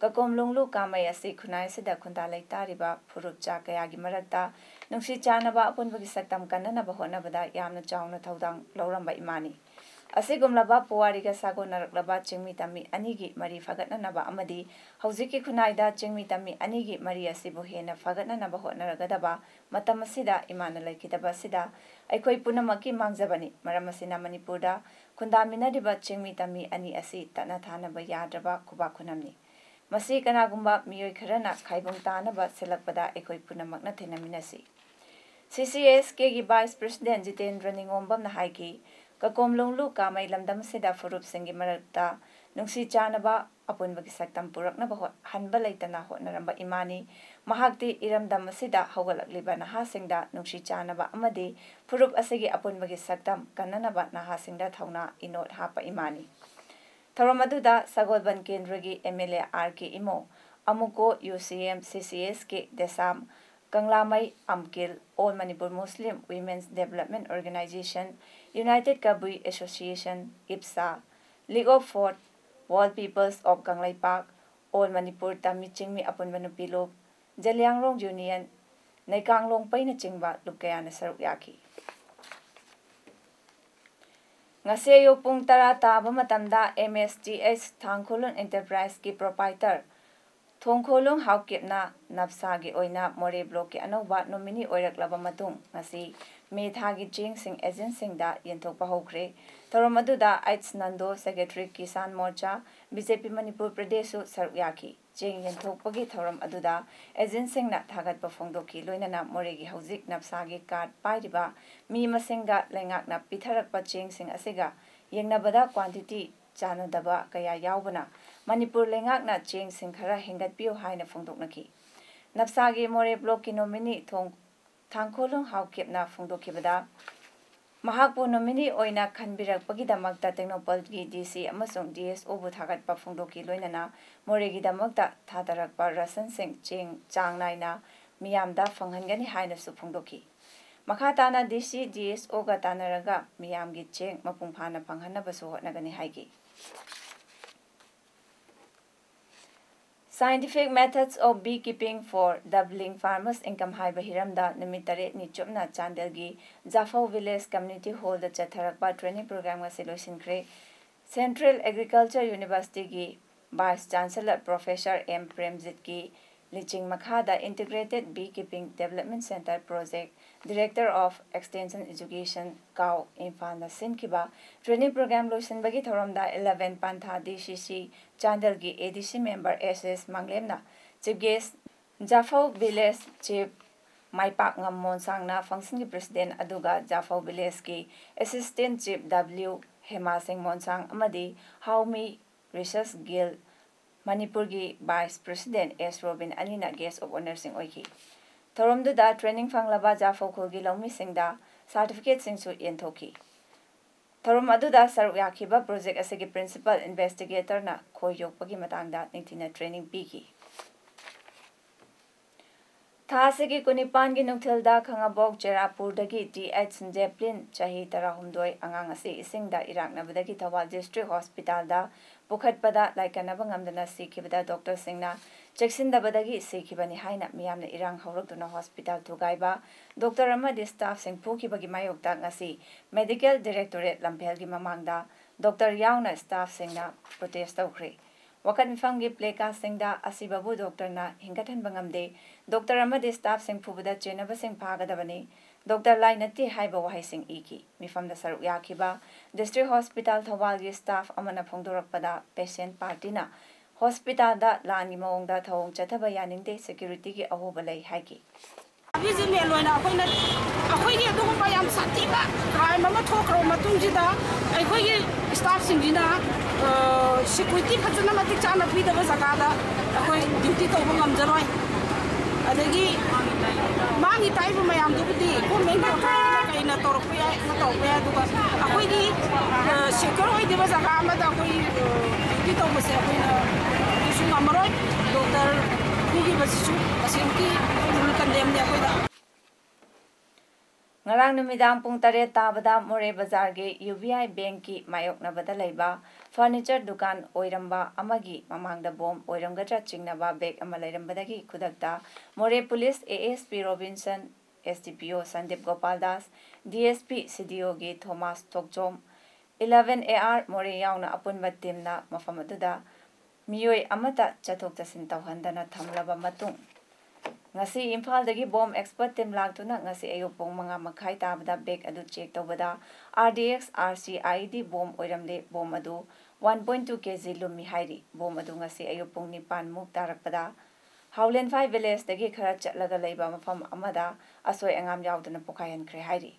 ꯀꯀꯣꯝ ꯂꯣꯡꯂꯨ ꯀꯥꯃꯩ ꯑꯁꯤ ꯈꯨꯟꯅꯥꯏ ꯑꯁꯤꯗ ꯈꯨꯟꯗꯥ ꯂꯩꯇꯥꯔꯤꯕ ꯐꯨꯔꯨꯞ ꯆꯥ ꯀꯌꯥꯒꯤ ꯃꯔꯛꯇ ꯅꯨꯡꯁꯤ ꯆꯥꯟꯅꯕ ꯑꯄꯨꯟꯕꯒꯤ ꯁꯛꯇꯝ ꯀꯟꯅꯅꯕ ꯍꯣꯠꯅꯕꯗ ꯌꯥꯝꯅ ꯆꯥꯎꯅ ꯊꯧꯗꯥꯡ ꯂꯧꯔꯝꯕ ꯏꯃꯥꯅꯤ꯫ ꯑꯁꯤꯒꯨꯝꯂꯕ ꯄꯨꯋꯥꯔꯤꯒ ꯁꯥꯒꯣꯟꯅꯔꯛꯂꯕ ꯆꯤꯡꯃꯤ ꯇꯝꯃꯤ ꯑꯅꯤꯒꯤ ꯃꯔꯤ ꯐꯒꯠꯅꯅꯕ ꯑꯃꯗꯤ ꯍꯧꯖꯤꯛꯀꯤ ꯈꯨꯟꯅꯥꯏꯗ ꯆꯤꯡꯃꯤ ꯇꯝꯃꯤ ꯑꯅꯤꯒꯤ ꯃꯔꯤ ꯑꯁꯤꯕꯨ ꯍꯦꯟꯅ ꯐꯒꯠꯅꯅꯕ ꯍꯣꯠꯅꯔꯒꯗꯕ ꯃꯇꯝ ꯑꯁꯤꯗ ꯏꯃꯥꯅ ꯂꯩꯈꯤꯗꯕ ꯑꯁꯤꯗ ꯑꯩꯈꯣꯏ ꯄꯨꯝꯅꯃꯛꯀꯤ ꯃꯥꯡꯖꯕꯅꯤ꯫ ꯃꯔꯝ ꯑꯁꯤꯅ ꯃꯅꯤꯄꯨꯔꯗ ꯈꯨꯟꯗꯥꯃꯤꯟꯅꯔꯤꯕ ꯆꯤꯡꯃꯤ ꯇꯝꯃꯤ ꯑꯅꯤ ꯑꯁꯤ ꯇꯠꯅ ꯊꯥꯅꯕ ꯌꯥꯗ꯭ꯔꯕ ꯈꯨꯕꯥꯛ ꯈꯨꯅꯝꯅꯤ꯫ ꯃꯁꯤ ꯀꯅꯥꯒꯨꯝꯕ ꯃꯤꯑꯣꯏ ꯈꯔꯅ ꯈꯥꯏꯕꯨꯡ ꯇꯥꯅꯕ ꯁꯤꯜꯂꯛꯄꯗ ꯑꯩꯈꯣꯏ ꯄꯨꯝꯅꯃꯛꯅ ꯊꯦꯡꯅꯃꯤꯟꯅꯁꯤ꯫ ꯁꯤ ꯁꯤ ꯑꯦꯁ ꯀꯦꯒꯤ ꯚꯥꯏꯁ ꯄ꯭ꯔꯁꯤꯗꯦꯟ ꯖꯤꯇꯦꯟꯗ꯭ꯔ ꯅꯤꯉꯣꯝꯕꯝꯅ ꯍꯥꯏꯈꯤ, ꯀꯀꯣꯝ ꯂꯣꯡꯂꯨ ꯀꯥꯃꯩ ꯂꯝꯗꯝ ꯑꯁꯤꯗ ꯐꯨꯔꯨꯞꯁꯤꯡꯒꯤ ꯃꯔꯛꯇ ꯅꯨꯡꯁꯤ ꯆꯥꯟꯅꯕ ꯑꯄꯨꯟꯕꯒꯤ ꯁꯛꯇꯝ ꯄꯨꯔꯛꯅꯕ ꯍꯣ-, ꯍꯟꯕ ꯂꯩꯇꯅ ꯍꯣꯠꯅꯔꯝꯕ ꯏꯃꯥꯅꯤ꯫ ꯃꯍꯥꯛꯇꯤ ꯏꯔꯝꯗꯝ ꯑꯁꯤꯗ ꯍꯧꯒꯠꯂꯛꯂꯤꯕ ꯅꯍꯥꯁꯤꯡꯗ ꯅꯨꯡꯁꯤ ꯆꯥꯟꯅꯕ ꯑꯃꯗꯤ ꯐꯨꯔꯨꯞ ꯑꯁꯤꯒꯤ ꯑꯄꯨꯟꯕꯒꯤ ꯁꯛꯇꯝ ꯀꯟꯅꯅꯕ ꯅꯍꯥꯁꯤꯡꯗ ꯊꯧꯅꯥ ꯏꯅꯣꯠ ꯍꯥꯞꯄ ꯏꯃꯥꯅꯤ꯫ ꯊꯧꯔꯝ ꯑꯗꯨꯗ ꯁꯒꯣꯜꯕꯟ ꯀꯦꯟꯗ꯭ꯔꯒꯤ M L A R K Imo, ꯑꯃꯨꯀꯣ, U C M, C C S K, ꯗꯦꯁꯥꯝ, ꯀꯪꯂꯥꯃꯩ, ꯑꯝꯀꯤꯜ, All Manipur Muslim Women's Development Organization, United Kabui Association, ꯏꯞꯁꯥ, League of Fourth Wall Peoples of Kangleipak, All Manipur ꯇꯝꯃꯤ ꯆꯤꯡꯃꯤ ꯑꯄꯨꯟꯕ ꯅꯨꯄꯤ ꯂꯨꯞ, ꯖꯂꯤꯌꯥꯡꯔꯣꯡ ꯌꯨꯅꯤꯌꯟ, ꯅꯩꯀꯥꯡꯂꯣꯡ ꯄꯩꯅꯆꯤꯡꯕ ꯂꯨꯞ ꯀꯌꯥꯅ ꯁꯔꯨꯛ ꯌꯥꯈꯤ꯫ ꯉꯁꯤ ꯑꯌꯨꯛ ꯄꯨꯡ ꯇꯔꯥ ꯇꯥꯕ ꯃꯇꯝꯗ ꯑꯦꯝ ꯑꯦꯁ ꯇꯤ ꯑꯦꯁ ꯊꯥꯡꯈꯣꯂꯨꯟ ꯑꯦꯟꯇꯔꯄ꯭ꯔꯥꯏꯖꯀꯤ ꯄ꯭ꯔꯣꯄꯥꯏꯇꯔ ꯊꯣꯡꯈꯣꯂꯨꯡ ꯍꯥꯎꯀꯤꯞꯅ ꯅꯞꯁꯥꯒꯤ ꯑꯣꯏꯅ ꯃꯣꯔꯦ ꯕ꯭ꯂꯣꯛꯀꯤ ꯑꯅꯧꯕ ꯅꯣꯃꯤꯅꯤ ꯑꯣꯏꯔꯛꯂꯕ ꯃꯇꯨꯡ ꯉꯁꯤ ꯃꯦ ꯊꯥꯒꯤ ꯆꯦꯡꯁꯤꯡ ꯑꯦꯖꯦꯟꯁꯤꯡꯗ ꯌꯦꯟꯊꯣꯛꯄ ꯍꯧꯈ꯭ꯔꯦ꯫ ꯊꯧꯔꯝ ꯑꯗꯨꯗ H Nando, secretary Kisan Morcha, B J P Manipur ꯄ꯭ꯔꯗꯦꯁꯁꯨ ꯁꯔꯨꯛ ꯌꯥꯈꯤ꯫ ꯆꯦꯡ ꯌꯦꯟꯊꯣꯛꯄꯒꯤ ꯊꯧꯔꯝ ꯑꯗꯨꯗ ꯑꯦꯖꯦꯟꯁꯤꯡꯅ ꯊꯥꯒꯠꯄ ꯐꯣꯡꯗꯣꯛꯈꯤ, ꯂꯣꯏꯅꯅ ꯃꯣꯔꯦꯒꯤ ꯍꯧꯖꯤꯛ ꯅꯞꯁꯥꯒꯤ ꯀꯥꯔꯗ ꯄꯥꯏꯔꯤꯕ ꯃꯤ ꯃꯁꯤꯡꯒ ꯂꯩꯉꯥꯛꯅ ꯄꯤꯊꯔꯛꯄ ꯆꯦꯡꯁꯤꯡ ꯑꯁꯤꯒ ꯌꯦꯡꯅꯕꯗ ꯀ꯭ꯋꯥꯟꯇꯤꯇꯤ ꯆꯥꯟꯅꯗꯕ ꯀꯌꯥ ꯌꯥꯎꯕꯅ ꯃꯅꯤꯄꯨꯔ ꯂꯩꯉꯥꯛꯅ ꯆꯦꯡꯁꯤꯡ ꯈꯔ ꯍꯦꯟꯒꯠꯄꯤꯌꯨ ꯍꯥꯏꯅ ꯐꯣꯡꯗꯣꯛꯅꯈꯤ꯫ ꯅꯞꯁꯥꯒꯤ ꯃꯣꯔꯦ ꯕ꯭ꯂꯣꯛꯀꯤ ꯅꯣꯃꯤꯅꯤ ꯊꯣꯡ-, ꯊꯥꯡꯈꯣꯂꯨꯡ ꯍꯥꯎꯀꯤꯞꯅ ꯐꯣꯡꯗꯣꯛꯈꯤꯕꯗ, ꯃꯍꯥꯛꯄꯨ ꯅꯣꯃꯤꯅꯤ ꯑꯣꯏꯅ ꯈꯟꯕꯤꯔꯛꯄꯒꯤꯗꯃꯛꯇ ꯇꯦꯡꯅꯧꯄꯜꯒꯤ ꯗꯤ ꯁꯤ ꯑꯃꯁꯨꯡ ꯗꯤ ꯑꯦꯁ ꯑꯣꯕꯨ ꯊꯥꯒꯠꯄ ꯐꯣꯡꯗꯣꯛꯈꯤ, ꯂꯣꯏꯅꯅ ꯃꯣꯔꯦꯒꯤꯗꯃꯛꯇ ꯊꯥꯗꯔꯛꯄ ꯔꯥꯁꯟꯁꯤꯡ ꯆꯦꯡ ꯆꯥꯡ ꯅꯥꯏꯅ ꯃꯤꯌꯥꯝꯗ ꯐꯪꯍꯟꯒꯅꯤ ꯍꯥꯏꯅꯁꯨ ꯐꯣꯡꯗꯣꯛꯈꯤ꯫ ꯃꯈꯥ ꯇꯥꯅ ꯗꯤ ꯁꯤ, ꯗꯤ ꯑꯦꯁ ꯑꯣꯒ ꯇꯥꯟꯅꯔꯒ ꯃꯤꯌꯥꯝꯒꯤ ꯆꯦꯡ ꯃꯄꯨꯡ ꯐꯥꯅ ꯐꯪꯍꯟꯅꯕꯁꯨ ꯍꯣꯠꯅꯒꯅꯤ ꯍꯥꯏꯈꯤ꯫ Scientific Methods of Beekeeping for Doubling Farmers' Income ꯍꯥꯏꯕ ꯍꯤꯔꯝꯗ ꯅꯨꯃꯤꯠ ꯇꯔꯦꯠꯅꯤ ꯆꯨꯞꯅ ꯆꯥꯟꯗꯦꯜꯒꯤ ꯖꯥꯐꯧ Village Community Hall ꯗ ꯆꯠꯊꯔꯛꯄ training program ꯉꯁꯤ ꯂꯣꯏꯁꯤꯟꯈ꯭ꯔꯦ꯫ Central Agriculture University ꯒꯤ Vice Chancellor Professor ꯑꯦꯝ ꯄ꯭ꯔꯦꯝꯖꯤꯠꯀꯤ ꯂꯨꯆꯤꯡ ꯃꯈꯥꯗ Integrated Beekeeping Development Center Project, Director of Extension Education, ꯀꯥꯎ, ꯏꯝꯐꯥꯜꯅ ꯁꯤꯟꯈꯤꯕ training program ꯂꯣꯏꯁꯤꯟꯕꯒꯤ ꯊꯧꯔꯝꯗ eleven ꯄꯟꯊꯥ D C C ꯆꯥꯟꯗꯦꯜꯒꯤ A D C member S S ꯃꯥꯡꯂꯦꯝꯅ chief guest, ꯖꯥꯐꯧ Village Chief ꯃꯥꯏꯄꯥꯛꯉꯝ ꯃꯣꯟꯁꯥꯡꯅ function ꯒꯤ president ꯑꯗꯨꯒ ꯖꯥꯐꯧ Village ꯀꯤ Assistant Chief W ꯍꯦꯃꯥ ꯁꯤꯡ ꯃꯣꯟꯁꯥꯡ ꯑꯃꯗꯤ ꯍꯥꯎꯃꯤ Research Guild ꯃꯅꯤꯄꯨꯔꯒꯤ Vice President ꯑꯦꯁ ꯔꯣꯕꯤꯟ ꯑꯅꯤꯅ guest of honour ꯁꯤꯡ ꯑꯣꯏꯈꯤ꯫ ꯊꯧꯔꯝꯗꯨꯗ training ꯐꯪꯂꯕ ꯖꯥꯐꯧ ꯈꯨꯜꯒꯤ ꯂꯧꯃꯤꯁꯤꯡꯗ certificate ꯁꯤꯡꯁꯨ ꯌꯦꯟꯊꯣꯛꯈꯤ꯫ ꯊꯧꯔꯝ ꯑꯗꯨꯗ ꯁꯔꯨꯛ ꯌꯥꯈꯤꯕ project ꯑꯁꯤꯒꯤ principal investigator ꯅ ꯈꯣꯏ ꯌꯣꯛꯄꯒꯤ ꯃꯇꯥꯡꯗ ꯅꯤꯡꯊꯤꯅ training ꯄꯤꯈꯤ꯫ ꯊꯥ ꯑꯁꯤꯒꯤ ꯀꯨꯟꯅꯤꯄꯥꯟꯒꯤ ꯅꯨꯡꯊꯤꯜꯗ ꯈꯥꯉꯕꯣꯛ ꯆꯦꯔꯥꯄꯨꯔꯗꯒꯤ ꯇꯤ ꯑꯩꯆ ꯖꯦꯄ꯭ꯂꯤꯟ, ꯆꯍꯤ ꯇꯔꯥꯍꯨꯝꯗꯣꯏ, ꯑꯉꯥꯡ ꯑꯁꯤ ꯏꯁꯤꯡꯗ ꯏꯔꯥꯛꯅꯕꯗꯒꯤ ꯊꯧꯕꯥꯜ District Hospital ꯗ ꯄꯨꯈꯠꯄꯗ ꯂꯥꯏꯀꯠꯅꯕ ꯉꯝꯗꯅ ꯁꯤꯈꯤꯕꯗ doctor ꯁꯤꯡꯅ ꯆꯦꯛꯁꯤꯟꯗꯕꯗꯒꯤ ꯁꯤꯈꯤꯕꯅꯤ ꯍꯥꯏꯅ ꯃꯤꯌꯥꯝꯅ ꯏꯔꯥꯡ ꯍꯧꯔꯛꯇꯨꯅ hospital ꯊꯨꯒꯥꯏꯕ, doctor ꯑꯃꯗꯤ staff ꯁꯤꯡ ꯐꯨꯈꯤꯕꯒꯤ ꯃꯥꯌꯣꯛꯇ ꯉꯁꯤ Medical Directorate ꯂꯝꯐꯦꯜꯒꯤ ꯃꯃꯥꯡꯗ doctor ꯌꯥꯎꯅ staff ꯁꯤꯡꯅ protest ꯇꯧꯈ꯭ꯔꯦ꯫ ꯋꯥꯀꯠ ꯃꯤꯐꯝꯒꯤ placard ꯁꯤꯡꯗ "ꯑꯁꯤꯕꯕꯨ doctor ꯅ ꯍꯤꯡꯒꯠꯍꯟꯕ ꯉꯝꯗꯦ, doctor ꯑꯃꯗꯤ staff ꯁꯤꯡ ꯐꯨꯕꯗ ꯆꯦꯟꯅꯕꯁꯤꯡ ꯐꯥꯒꯗꯕꯅꯤ, doctor ꯂꯥꯏ ꯅꯠꯇꯦ" ꯍꯥꯏꯕ ꯋꯥꯍꯩꯁꯤꯡ ꯏꯈꯤ꯫ ꯃꯤꯐꯝꯗ ꯁꯔꯨꯛ ꯌꯥꯈꯤꯕ District Hospital ꯊꯧꯕꯥꯜꯒꯤ staff ꯑꯃꯅ ꯐꯣꯡꯗꯣꯔꯛꯄꯗ, patient party ꯅ hospital ꯗ ꯂꯥꯟꯒꯤ ꯃꯑꯣꯡꯗ ꯊꯧꯑꯣꯡ ꯆꯠꯊꯕ ꯌꯥꯅꯤꯡꯗꯦ, security ꯒꯤ ꯑꯍꯣꯕ ꯂꯩ ꯍꯥꯏꯈꯤ꯫ Vigilant ꯑꯣꯏꯅ ꯑꯩꯈꯣꯏꯅ, ꯑꯩꯈꯣꯏꯒꯤ ꯑꯗꯨꯒꯨꯝꯕ ꯌꯥꯝ ꯁꯥꯊꯤꯕ crime ꯑꯃ ꯊꯣꯛꯈ꯭ꯔꯕ ꯃꯇꯨꯡꯁꯤꯗ, ꯑꯩꯈꯣꯏꯒꯤ staff ꯁꯤꯡꯁꯤꯅ, ꯑ, security ꯐꯖꯅ ꯃꯇꯤꯛ ꯆꯥꯅ ꯄꯤꯗꯕ ꯖꯒꯥꯗ ꯑꯩꯈꯣꯏ duty ꯇꯧꯕ ꯉꯝꯖꯔꯣꯏ꯫ ꯑꯗꯒꯤ ꯃꯥꯡꯉꯤ ꯇꯥꯛꯏꯕ ꯃꯌꯥꯝꯗꯨꯕꯨꯗꯤ government ꯀꯩꯅ ꯇꯧꯔꯛꯄ ꯌꯥꯏ, ꯑꯃ ꯇꯧꯔꯛꯄ ꯌꯥꯏ, ꯑꯗꯨꯒ ꯑꯩꯈꯣꯏꯒꯤ, ꯑ, secure ꯑꯣꯏꯗꯕ ꯖꯒꯥ ꯑꯃꯗ ꯑꯩꯈꯣꯏ, ꯑ, duty ꯇꯧꯕꯁꯦ ꯑꯩꯈꯣꯏꯅ ꯀꯩꯁꯨ ꯉꯝꯃꯔꯣꯏ꯫ Doctor ꯐꯨꯈꯤꯕꯁꯤꯁꯨ ꯇꯁꯦꯡꯀꯤ full condemn ꯅꯤ ꯑꯩꯈꯣꯏꯗ꯫ ꯉꯔꯥꯡ ꯅꯨꯃꯤꯗꯥꯡ ꯄꯨꯡ ꯇꯔꯦꯠ ꯇꯥꯕꯗ ꯃꯣꯔꯦ ꯕꯖꯥꯔꯒꯤ ꯌꯨ ꯕꯤ ꯑꯥꯏ ꯕꯦꯡꯛꯀꯤ ꯃꯥꯌꯣꯛꯅꯕꯗ ꯂꯩꯕ ꯐꯔꯅꯤꯆꯔ ꯗꯨꯀꯥꯟ ꯑꯣꯏꯔꯝꯕ ꯑꯃꯒꯤ ꯃꯃꯥꯡꯗ ꯕꯣꯝ ꯑꯣꯏꯔꯝꯒꯗ꯭ꯔꯥ ꯆꯤꯡꯅꯕ ꯕꯦꯒ ꯑꯃ ꯂꯩꯔꯝꯕꯗꯒꯤ ꯈꯨꯗꯛꯇ ꯃꯣꯔꯦ police A S P Robinson, S D ꯄꯤ ꯑꯣ Sandeep Gopal Das, D S P ꯁꯤ ꯗꯤ ꯑꯣꯒꯤ Thomas Thokchom, eleven A R ꯃꯣꯔꯦ ꯌꯥꯎꯅ ꯑꯄꯨꯟꯕ ꯇꯤꯝꯅ ꯃꯐꯝ ꯑꯗꯨꯗ ꯃꯤꯑꯣꯏ ꯑꯃꯠꯇ ꯆꯠꯊꯣꯛ ꯆꯠꯁꯤꯟ ꯇꯧꯍꯟꯗꯅ ꯊꯝꯂꯕ ꯃꯇꯨꯡ, ꯉꯁꯤ ꯏꯝꯐꯥꯜꯗꯒꯤ ꯕꯣꯝ ꯑꯦꯛꯁꯄꯔꯠ ꯇꯤꯝ ꯂꯥꯛꯇꯨꯅ ꯉꯁꯤ ꯑꯌꯨꯛ ꯄꯨꯡ ꯃꯉꯥ ꯃꯈꯥꯏ ꯇꯥꯕꯗ ꯕꯦꯒ ꯑꯗꯨ ꯆꯦꯛ ꯇꯧꯕꯗ R D X R C I E D bomb ꯑꯣꯏꯔꯝꯂꯦ꯫ ꯕꯣꯝ ꯑꯗꯨ ꯋꯥꯟ ꯄꯣꯏꯟ ꯇꯨ ꯀꯦ ꯖꯤ ꯂꯨꯝꯃꯤ ꯍꯥꯏꯔꯤ꯫ ꯕꯣꯝ ꯑꯗꯨ ꯉꯁꯤ ꯑꯌꯨꯛ ꯄꯨꯡ ꯅꯤꯄꯥꯟ ꯃꯨꯛ ꯇꯥꯔꯛꯄꯗ ꯍꯥꯎꯂꯦꯟꯐꯥꯏ ꯚꯤꯂꯦꯖꯇꯒꯤ ꯈꯔ ꯆꯠꯂꯒ ꯂꯩꯕ ꯃꯐꯝ ꯑꯃꯗ ꯑꯁꯣꯏ ꯑꯉꯥꯝ ꯌꯥꯎꯗꯅ ꯄꯣꯈꯥꯏꯍꯟꯈ꯭ꯔꯦ ꯍꯥꯏꯔꯤ꯫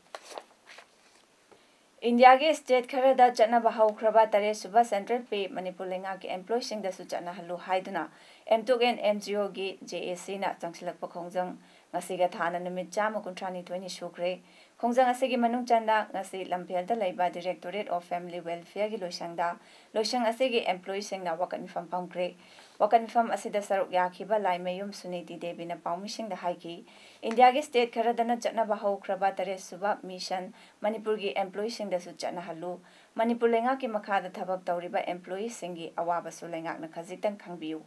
ꯏꯟꯗꯤꯌꯥꯒꯤ ꯁ꯭ꯇꯦꯠ ꯈꯔꯗ ꯆꯠꯅꯕ ꯍꯧꯈ꯭ꯔꯕ ꯇꯔꯦꯠ ꯁꯨꯕ ꯁꯦꯟꯇ꯭ꯔꯦꯜ ꯄꯦ ꯃꯅꯤꯄꯨꯔ ꯂꯩꯉꯥꯛꯀꯤ ꯑꯦꯝꯄ꯭ꯂꯣꯌꯤꯁꯤꯡꯗꯁꯨ ꯆꯠꯅꯍꯜꯂꯨ ꯍꯥꯏꯗꯨꯅ ꯑꯦꯝꯇꯨꯛ ꯑꯦꯟ ꯑꯦꯟ ꯖꯤ ꯑꯣꯒꯤ, ꯖꯦ ꯑꯦ ꯁꯤꯅ ꯆꯪꯁꯤꯜꯂꯛꯄ ꯈꯣꯡꯖꯪ ꯉꯁꯤꯒ ꯊꯥꯅ ꯅꯨꯃꯤꯠ ꯆꯥꯝꯃ ꯀꯨꯟꯊ꯭ꯔꯥꯅꯤꯊꯣꯏꯅꯤ ꯁꯨꯈ꯭ꯔꯦ꯫ ꯈꯣꯡꯖꯪ ꯑꯁꯤꯒꯤ ꯃꯅꯨꯡ ꯆꯟꯅ ꯉꯁꯤ ꯂꯝꯐꯦꯜꯗ ꯂꯩꯕ Directorate of Family Welfareꯒꯤ ꯂꯣꯏꯁꯪꯗ ꯂꯣꯏꯁꯪ ꯑꯁꯤꯒꯤ ꯑꯦꯝꯄ꯭ꯂꯣꯌꯤꯁꯤꯡꯅ ꯋꯥꯀꯠ ꯃꯤꯐꯝ ꯐꯝꯈ꯭ꯔꯦ꯫ ꯋꯥꯀꯠ ꯃꯤꯐꯝ ꯑꯁꯤꯗ ꯁꯔꯨꯛ ꯌꯥꯈꯤꯕ ꯂꯥꯏꯃꯌꯨꯝ ꯁꯨꯅꯤꯇꯤ ꯗꯦꯕꯤꯅ ꯄꯥꯎꯃꯤꯁꯤꯡꯗ ꯍꯥꯏꯈꯤ, ꯏꯟꯗꯤꯌꯥꯒꯤ ꯁ꯭ꯇꯦꯠ ꯈꯔꯗꯅ ꯆꯠꯅꯕ ꯍꯧꯈ꯭ꯔꯕ ꯇꯔꯦꯠ ꯁꯨꯕ ꯃꯤꯁꯟ ꯃꯅꯤꯄꯨꯔꯒꯤ ꯑꯦꯝꯄ꯭ꯂꯣꯌꯤꯁꯤꯡꯗꯁꯨ ꯆꯠꯅꯍꯜꯂꯨ, ꯃꯅꯤꯄꯨꯔ ꯂꯩꯉꯥꯛꯀꯤ ꯃꯈꯥꯗ ꯊꯕꯛ ꯇꯧꯔꯤꯕ ꯑꯦꯝꯄ꯭ꯂꯣꯌꯤꯁꯤꯡꯒꯤ ꯑꯋꯥꯕꯁꯨ ꯂꯩꯉꯥꯛꯅ ꯈꯖꯤꯛꯇꯪ ꯈꯪꯕꯤꯌꯨ꯫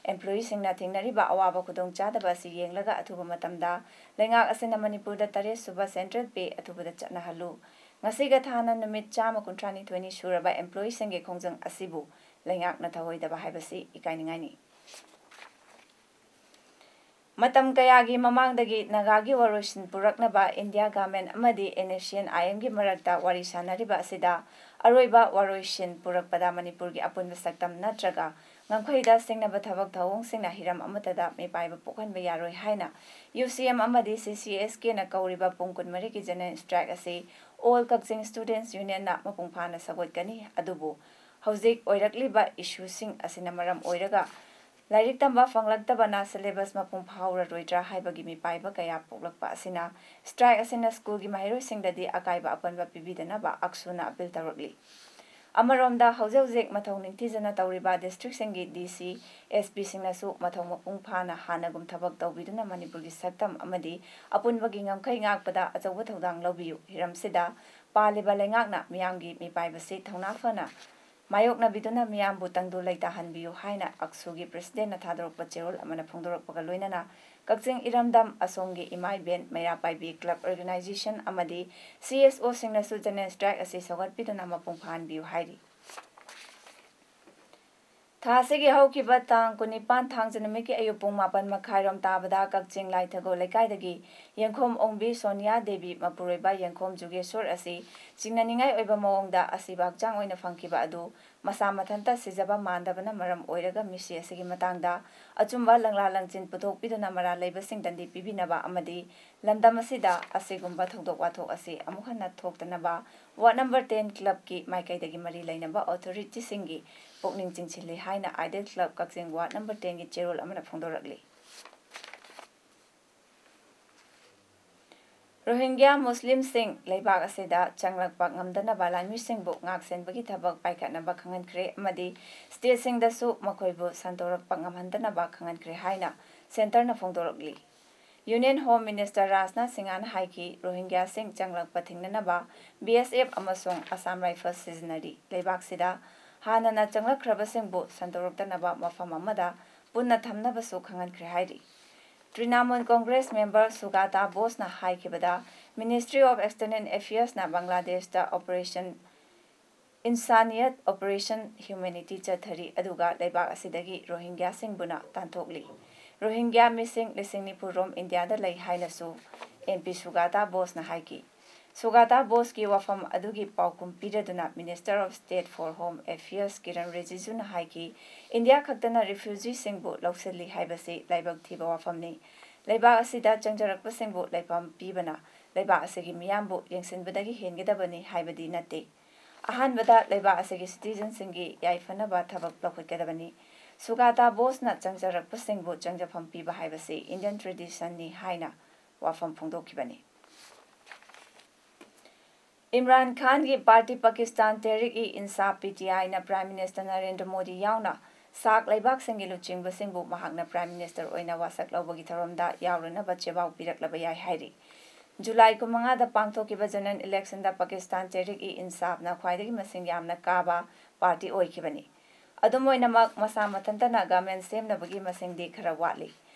ꯑꯦꯝꯄ꯭ꯂꯣꯌꯤꯁꯤꯡꯅ ꯊꯦꯡꯅꯔꯤꯕ ꯑꯋꯥꯕ ꯈꯨꯗꯣꯡꯆꯥꯗꯕ ꯑꯁꯤ ꯌꯦꯡꯂꯒ ꯑꯊꯨꯕ ꯃꯇꯝꯗ ꯂꯩꯉꯥꯛ ꯑꯁꯤꯅ ꯃꯅꯤꯄꯨꯔꯗ ꯇꯔꯦꯠ ꯁꯨꯕ ꯁꯦꯟꯇ꯭ꯔꯦꯜ ꯄꯦ ꯑꯊꯨꯕꯗ ꯆꯠꯅꯍꯜꯂꯨ꯫ ꯉꯁꯤꯒ ꯊꯥꯅ ꯅꯨꯃꯤꯠ ꯆꯥꯝꯃ ꯀꯨꯟꯊ꯭ꯔꯥꯅꯤꯊꯣꯏꯅꯤ ꯁꯨꯔꯕ ꯑꯦꯝꯄ꯭ꯂꯣꯌꯤꯁꯤꯡꯒꯤ ꯈꯣꯡꯖꯪ ꯑꯁꯤꯕꯨ ꯂꯩꯉꯥꯛꯅ ꯊꯧꯑꯣꯏꯗꯕ ꯍꯥꯏꯕꯁꯤ ꯏꯀꯥꯏꯅꯤꯡꯉꯥꯏꯅꯤ꯫ ꯃꯇꯝ ꯀꯌꯥꯒꯤ ꯃꯃꯥꯡꯗꯒꯤ ꯅꯥꯒꯥꯒꯤ ꯋꯥꯔꯣꯏꯁꯤꯟ ꯄꯨꯔꯛꯅꯕ ꯏꯟꯗꯤꯌꯥ ꯒꯚꯔꯟꯃꯦꯟꯠ ꯑꯃꯗꯤ ꯑꯦꯟ ꯑꯦꯁ ꯁꯤ ꯑꯦꯟ ꯑꯥꯏ ꯑꯦꯝꯒꯤ ꯃꯔꯛꯇ ꯋꯥꯔꯤ ꯁꯥꯅꯔꯤꯕ ꯑꯁꯤꯗ ꯑꯔꯣꯏꯕ ꯋꯥꯔꯣꯏꯁꯤꯟ ꯄꯨꯔꯛꯄꯗ ꯃꯅꯤꯄꯨꯔꯒꯤ ꯑꯄꯨꯟꯕ ꯁꯛꯇꯝ ꯅꯠꯇ꯭ꯔꯒ ꯉꯝꯈꯩꯗ ꯁꯤꯡꯅꯕ ꯊꯕꯛ ꯊꯧꯑꯣꯡꯁꯤꯡꯅ ꯍꯤꯔꯝ ꯑꯃꯠꯇꯗ ꯃꯤꯄꯥꯏꯕ ꯄꯣꯛꯍꯟꯕ ꯌꯥꯔꯣꯏ ꯍꯥꯏꯅ ꯌꯨ ꯁꯤ ꯑꯦꯝ ꯑꯃꯗꯤ ꯁꯤ ꯁꯤ ꯑꯦꯁ ꯀꯦꯅ ꯀꯧꯔꯤꯕ ꯄꯨꯡ ꯀꯨꯟꯃꯔꯤꯒꯤ ꯖꯦꯅꯔꯦꯜ ꯁ꯭ꯇ꯭ꯔꯥꯏꯛ ꯑꯁꯤ ꯑꯣꯜ ꯀꯛꯆꯤꯡ ꯁ꯭ꯇꯨꯗꯦꯟꯠꯁ ꯌꯨꯅꯤꯌꯟꯅ ꯃꯄꯨꯡ ꯐꯥꯅ ꯁꯧꯒꯠꯀꯅꯤ꯫ ꯑꯗꯨꯕꯨ ꯍꯧꯖꯤꯛ ꯑꯣꯏꯔꯛꯂꯤꯕ ꯏꯁꯨꯁꯤꯡ ꯑꯁꯤꯅ ꯃꯔꯝ ꯑꯣꯏꯔꯒ ꯂꯥꯏꯔꯤꯛ ꯇꯝꯕ ꯐꯪꯂꯛꯇꯕꯅ ꯁꯤꯂꯦꯕꯁ ꯃꯄꯨꯡ ꯐꯥꯍꯧꯔꯔꯣꯏꯗ꯭ꯔꯥ ꯍꯥꯏꯕꯒꯤ ꯃꯤꯄꯥꯏꯕ ꯀꯌꯥ ꯄꯣꯛꯂꯛꯄ ꯑꯁꯤꯅ ꯁ꯭ꯇ꯭ꯔꯥꯏꯛ ꯑꯁꯤꯅ ꯁ꯭ꯀꯨꯜꯒꯤ ꯃꯍꯩꯔꯣꯏꯁꯤꯡꯗꯗꯤ ꯑꯀꯥꯏꯕ ꯑꯄꯟꯕ ꯄꯤꯕꯤꯗꯅꯕ ꯑꯛꯁꯨꯅ ꯑꯄꯤꯜ ꯇꯧꯔꯛꯂꯤ꯫ ꯑꯃꯔꯣꯝꯗ, ꯍꯧꯖꯤꯛ ꯍꯧꯖꯤꯛ ꯃꯊꯧ ꯅꯤꯡꯊꯤꯖꯅ ꯇꯧꯔꯤꯕ district ꯁꯤꯡꯒꯤ D C, S P ꯁꯤꯡꯅꯁꯨ ꯃꯊꯧ ꯃꯄꯨꯡ ꯐꯥꯅ ꯍꯥꯟꯅꯒꯨꯝ ꯊꯕꯛ ꯇꯧꯕꯤꯗꯨꯅ ꯃꯅꯤꯄꯨꯔꯒꯤ ꯁꯛꯇꯝ ꯑꯃꯗꯤ ꯑꯄꯨꯟꯕꯒꯤ ꯉꯝꯈꯩ ꯉꯥꯛꯄꯗ ꯑꯆꯧꯕ ꯊꯧꯗꯥꯡ ꯂꯧꯕꯤꯌꯨ꯫ ꯍꯤꯔꯝꯁꯤꯗ ꯄꯥꯜꯂꯤꯕ ꯂꯩꯉꯥꯛꯅ ꯃꯤꯌꯥꯝꯒꯤ ꯃꯤꯄꯥꯏꯕꯁꯤ ꯊꯧꯅꯥ ꯐꯅ ꯃꯥꯌꯣꯛꯅꯕꯤꯗꯨꯅ ꯃꯤꯌꯥꯝꯕꯨ ꯇꯪꯗꯨ ꯂꯩꯇꯥꯍꯟꯕꯤꯌꯨ ꯍꯥꯏꯅ ꯑꯛꯁꯨꯒꯤ president ꯅ ꯊꯥꯗꯣꯔꯛꯄ ꯆꯦꯔꯣꯜ ꯑꯃꯅ ꯐꯣꯡꯗꯣꯔꯛꯄꯒ ꯂꯣꯏꯅꯅ, ꯀꯛꯆꯤꯡ ꯏꯔꯝꯗꯝ ꯑꯁꯣꯝꯒꯤ ꯏꯃꯥ ꯏꯕꯦꯟ ꯃꯩꯔꯥ ꯄꯥꯏꯕꯤ club organization ꯑꯃꯗꯤ C S O ꯁꯤꯡꯅꯁꯨ general strike ꯑꯁꯤ ꯁꯧꯒꯠꯄꯤꯗꯨꯅ ꯃꯄꯨꯡ ꯐꯥꯍꯟꯕꯤꯌꯨ ꯍꯥꯏꯔꯤ꯫ ꯊꯥ ꯑꯁꯤꯒꯤ ꯍꯧꯈꯤꯕ ꯇꯥꯡ ꯀꯨꯟꯅꯤꯄꯥꯟ ꯊꯥꯡꯖ ꯅꯨꯃꯤꯠꯀꯤ ꯑꯌꯨꯛ ꯄꯨꯡ ꯃꯥꯄꯟ ꯃꯈꯥꯏꯔꯣꯝ ꯇꯥꯕꯗ ꯀꯛꯆꯤꯡ ꯂꯥꯏꯊꯒꯣ ꯂꯩꯀꯥꯏꯗꯒꯤ ꯌꯦꯡꯈꯣꯝ ꯑꯣꯡꯕꯤ ꯁꯣꯅꯤꯌꯥ ꯗꯦꯕꯤ ꯃꯄꯨꯔꯣꯏꯕ ꯌꯦꯡꯈꯣꯝ ꯖꯨꯒꯦꯁꯣꯔ ꯑꯁꯤ ꯆꯤꯡꯅꯅꯤꯡꯉꯥꯏ ꯑꯣꯏꯕ ꯃꯑꯣꯡꯗ ꯑꯁꯤꯕ ꯍꯛꯆꯥꯡ ꯑꯣꯏꯅ ꯐꯪꯈꯤꯕ ꯑꯗꯨ ꯃꯁꯥ ꯃꯊꯟꯇ ꯁꯤꯖꯕ ꯃꯥꯟꯗꯕꯅ ꯃꯔꯝ ꯑꯣꯏꯔꯒ ꯃꯤꯁꯤ ꯑꯁꯤꯒꯤ ꯃꯇꯥꯡꯗ ꯑꯆꯨꯝꯕ ꯂꯪꯂꯥ ꯂꯪꯆꯤꯟ ꯄꯨꯊꯣꯛꯄꯤꯗꯨꯅ ꯃꯔꯥꯜ ꯂꯩꯕꯁꯤꯡꯗ ꯗꯟꯗꯤ ꯄꯤꯕꯤꯅꯕ ꯑꯃꯗꯤ ꯂꯝꯗꯝ ꯑꯁꯤꯗ ꯑꯁꯤꯒꯨꯝꯕ ꯊꯧꯗꯣꯛ ꯋꯥꯊꯣꯛ ꯑꯁꯤ ꯑꯃꯨꯛ ꯍꯟꯅ ꯊꯣꯛꯇꯅꯕ ward number ten club ꯀꯤ ꯃꯥꯏꯀꯩꯗꯒꯤ ꯃꯔꯤ ꯂꯩꯅꯕ authority ꯁꯤꯡꯒꯤ ꯄꯨꯛꯅꯤꯡ ꯆꯤꯡꯁꯤꯜꯂꯤ ꯍꯥꯏꯅ Ideal Club ꯀꯛꯆꯤꯡ ward number ten ꯒꯤ ꯆꯦꯔꯣꯜ ꯑꯃꯅ ꯐꯣꯡꯗꯣꯔꯛꯂꯤ꯫ ꯔꯣꯍꯤꯡꯒ꯭ꯌꯥ ꯃꯨꯁꯂꯤꯝꯁꯤꯡ ꯂꯩꯕꯥꯛ ꯑꯁꯤꯗ ꯆꯪꯂꯛꯄ ꯉꯝꯗꯅꯕ ꯂꯥꯟꯃꯤꯁꯤꯡꯕꯨ ꯉꯥꯛꯁꯦꯟꯕꯒꯤ ꯊꯕꯛ ꯄꯥꯏꯈꯠꯅꯕ ꯈꯪꯍꯟꯈ꯭ꯔꯦ ꯑꯃꯗꯤ state ꯁꯤꯡꯗꯁꯨ ꯃꯈꯣꯏꯕꯨ ꯁꯟꯗꯣꯔꯛꯄ ꯉꯝꯍꯟꯗꯅꯕ ꯈꯪꯍꯟꯈ꯭ꯔꯦ ꯍꯥꯏꯅ centre ꯅ ꯐꯣꯡꯗꯣꯔꯛꯂꯤ꯫ Union Home Minister ꯔꯥꯖꯅꯥꯊ ꯁꯤꯡꯍꯅ ꯍꯥꯏꯈꯤ, ꯔꯣꯍꯤꯡꯒ꯭ꯌꯥꯁꯤꯡ ꯆꯪꯂꯛꯄ ꯊꯤꯡꯅꯅꯕ B S F ꯑꯃꯁꯨꯡ Assam Rifles ꯁꯤꯖꯤꯟꯅꯔꯤ꯫ ꯂꯩꯕꯥꯛꯁꯤꯗ ꯍꯥꯟꯅꯅ ꯆꯪꯂꯛꯈ꯭ꯔꯕꯁꯤꯡꯕꯨ ꯁꯟꯗꯣꯔꯛꯇꯅꯕ ꯃꯐꯝ ꯑꯃꯗ ꯄꯨꯟꯅ ꯊꯝꯅꯕꯁꯨ ꯈꯪꯍꯟꯈ꯭ꯔꯦ ꯍꯥꯏꯔꯤ꯫ Trinamool Congress member ꯁꯨꯒꯥꯇꯥ ꯕꯣꯁꯅ ꯍꯥꯏꯈꯤꯕꯗ, Ministry of External Affairs ꯅ ꯕꯪꯒ꯭ꯂꯥꯗꯦꯁꯇ Operation Insaniyat, Operation Humanity ꯆꯠꯊꯔꯤ, ꯑꯗꯨꯒ ꯂꯩꯕꯥꯛ ꯑꯁꯤꯗꯒꯤ ꯔꯣꯍꯤꯡꯒ꯭ꯌꯥꯁꯤꯡꯕꯨꯅ ꯇꯥꯟꯊꯣꯛꯂꯤ꯫ ꯔꯣꯍꯤꯡꯒ꯭ꯌꯥ ꯃꯤꯁꯤꯡ ꯂꯤꯁꯤꯡ ꯅꯤꯐꯨ ꯔꯣꯝ ꯏꯟꯗꯤꯌꯥꯗ ꯂꯩ ꯍꯥꯏꯅꯁꯨ M P ꯁꯨꯒꯥꯇꯥ ꯕꯣꯁꯅ ꯍꯥꯏꯈꯤ꯫ ꯁꯨꯒꯥꯇꯥ ꯕꯣꯁꯀꯤ ꯋꯥꯐꯝ ꯑꯗꯨꯒꯤ ꯄꯥꯎꯈꯨꯝ ꯄꯤꯔꯗꯨꯅ Minister of State for Home Affairs Kiran ꯔꯤꯖꯤꯖꯨꯅ ꯍꯥꯏꯈꯤ, ꯏꯟꯗꯤꯌꯥ ꯈꯛꯇꯅ refugee ꯁꯤꯡꯕꯨ ꯂꯧꯁꯤꯜꯂꯤ ꯍꯥꯏꯕꯁꯤ ꯂꯥꯏꯕꯛ ꯊꯤꯕ ꯋꯥꯐꯝꯅꯤ꯫ ꯂꯩꯕꯥꯛ ꯑꯁꯤꯗ ꯆꯪꯖꯔꯛꯄꯁꯤꯡꯕꯨ ꯂꯩꯐꯝ ꯄꯤꯕꯅ ꯂꯩꯕꯥꯛ ꯑꯁꯤꯒꯤ ꯃꯤꯌꯥꯝꯕꯨ ꯌꯦꯡꯁꯤꯟꯕꯗꯒꯤ ꯍꯦꯟꯒꯗꯕꯅꯤ ꯍꯥꯏꯕꯗꯤ ꯅꯠꯇꯦ꯫ ꯑꯍꯥꯟꯕꯗ ꯂꯩꯕꯥꯛ ꯑꯁꯤꯒꯤ citizen ꯁꯤꯡꯒꯤ ꯌꯥꯏꯐꯅꯕ ꯊꯕꯛ ꯂꯧꯈꯠꯀꯗꯕꯅꯤ꯫ ꯁꯨꯒꯥꯇꯥ ꯕꯣꯁꯅ ꯆꯪꯖꯔꯛꯄꯁꯤꯡꯕꯨ ꯆꯪꯖꯐꯝ ꯄꯤꯕ ꯍꯥꯏꯕꯁꯤ Indian tradition ꯅꯤ ꯍꯥꯏꯅ ꯋꯥꯐꯝ ꯐꯣꯡꯗꯣꯛꯈꯤꯕꯅꯤ꯫ ꯏꯝꯔꯥꯟ ꯈꯥꯟꯒꯤ party Pakistan Tehreek-e-Insaf, P T ꯑꯥꯏꯅ ꯄ꯭ꯔꯥꯏꯝ ꯃꯤꯅꯤꯁꯇꯔ ꯅꯔꯦꯟꯗ꯭ꯔ ꯃꯣꯗꯤ ꯌꯥꯎꯅ ꯁꯥꯛ ꯂꯩꯕꯥꯛꯁꯤꯡꯒꯤ ꯂꯨꯆꯤꯡꯕꯁꯤꯡꯕꯨ ꯃꯍꯥꯛꯅ ꯄ꯭ꯔꯥꯏꯝ ꯃꯤꯅꯤꯁꯇꯔ ꯑꯣꯏꯅ ꯋꯥꯁꯛ ꯂꯧꯕꯒꯤ ꯊꯧꯔꯝꯗ ꯌꯥꯎꯔꯨꯅꯕ ꯆꯦꯕꯥꯎ ꯄꯤꯔꯛꯂꯕ ꯌꯥꯏ ꯍꯥꯏꯔꯤ꯫ ꯖꯨꯂꯥꯏ ꯀꯨꯟꯃꯉꯥꯗ ꯄꯥꯡꯊꯣꯛꯈꯤꯕ ꯖꯦꯅꯔꯦꯜ ꯏꯂꯦꯛꯁꯟꯗ ꯄꯥꯀꯤꯁꯇꯥꯟ ꯇꯦꯍꯔꯤꯛ-ꯏ-ꯏꯟꯁꯥꯐꯅ ꯈ꯭ꯋꯥꯏꯗꯒꯤ ꯃꯁꯤꯡ ꯌꯥꯝꯅ ꯀꯥꯕ ꯄꯥꯔꯇꯤ ꯑꯣꯏꯈꯤꯕꯅꯤ꯫ ꯑꯗꯨꯝ ꯑꯣꯏꯅꯃꯛ, ꯃꯁꯥ ꯃꯊꯟꯇꯅ ꯒꯚꯔꯟꯃꯦꯟꯠ ꯁꯦꯝꯅꯕꯒꯤ ꯃꯁꯤꯡꯗꯤ ꯈꯔ ꯋꯥꯠꯂꯤ꯫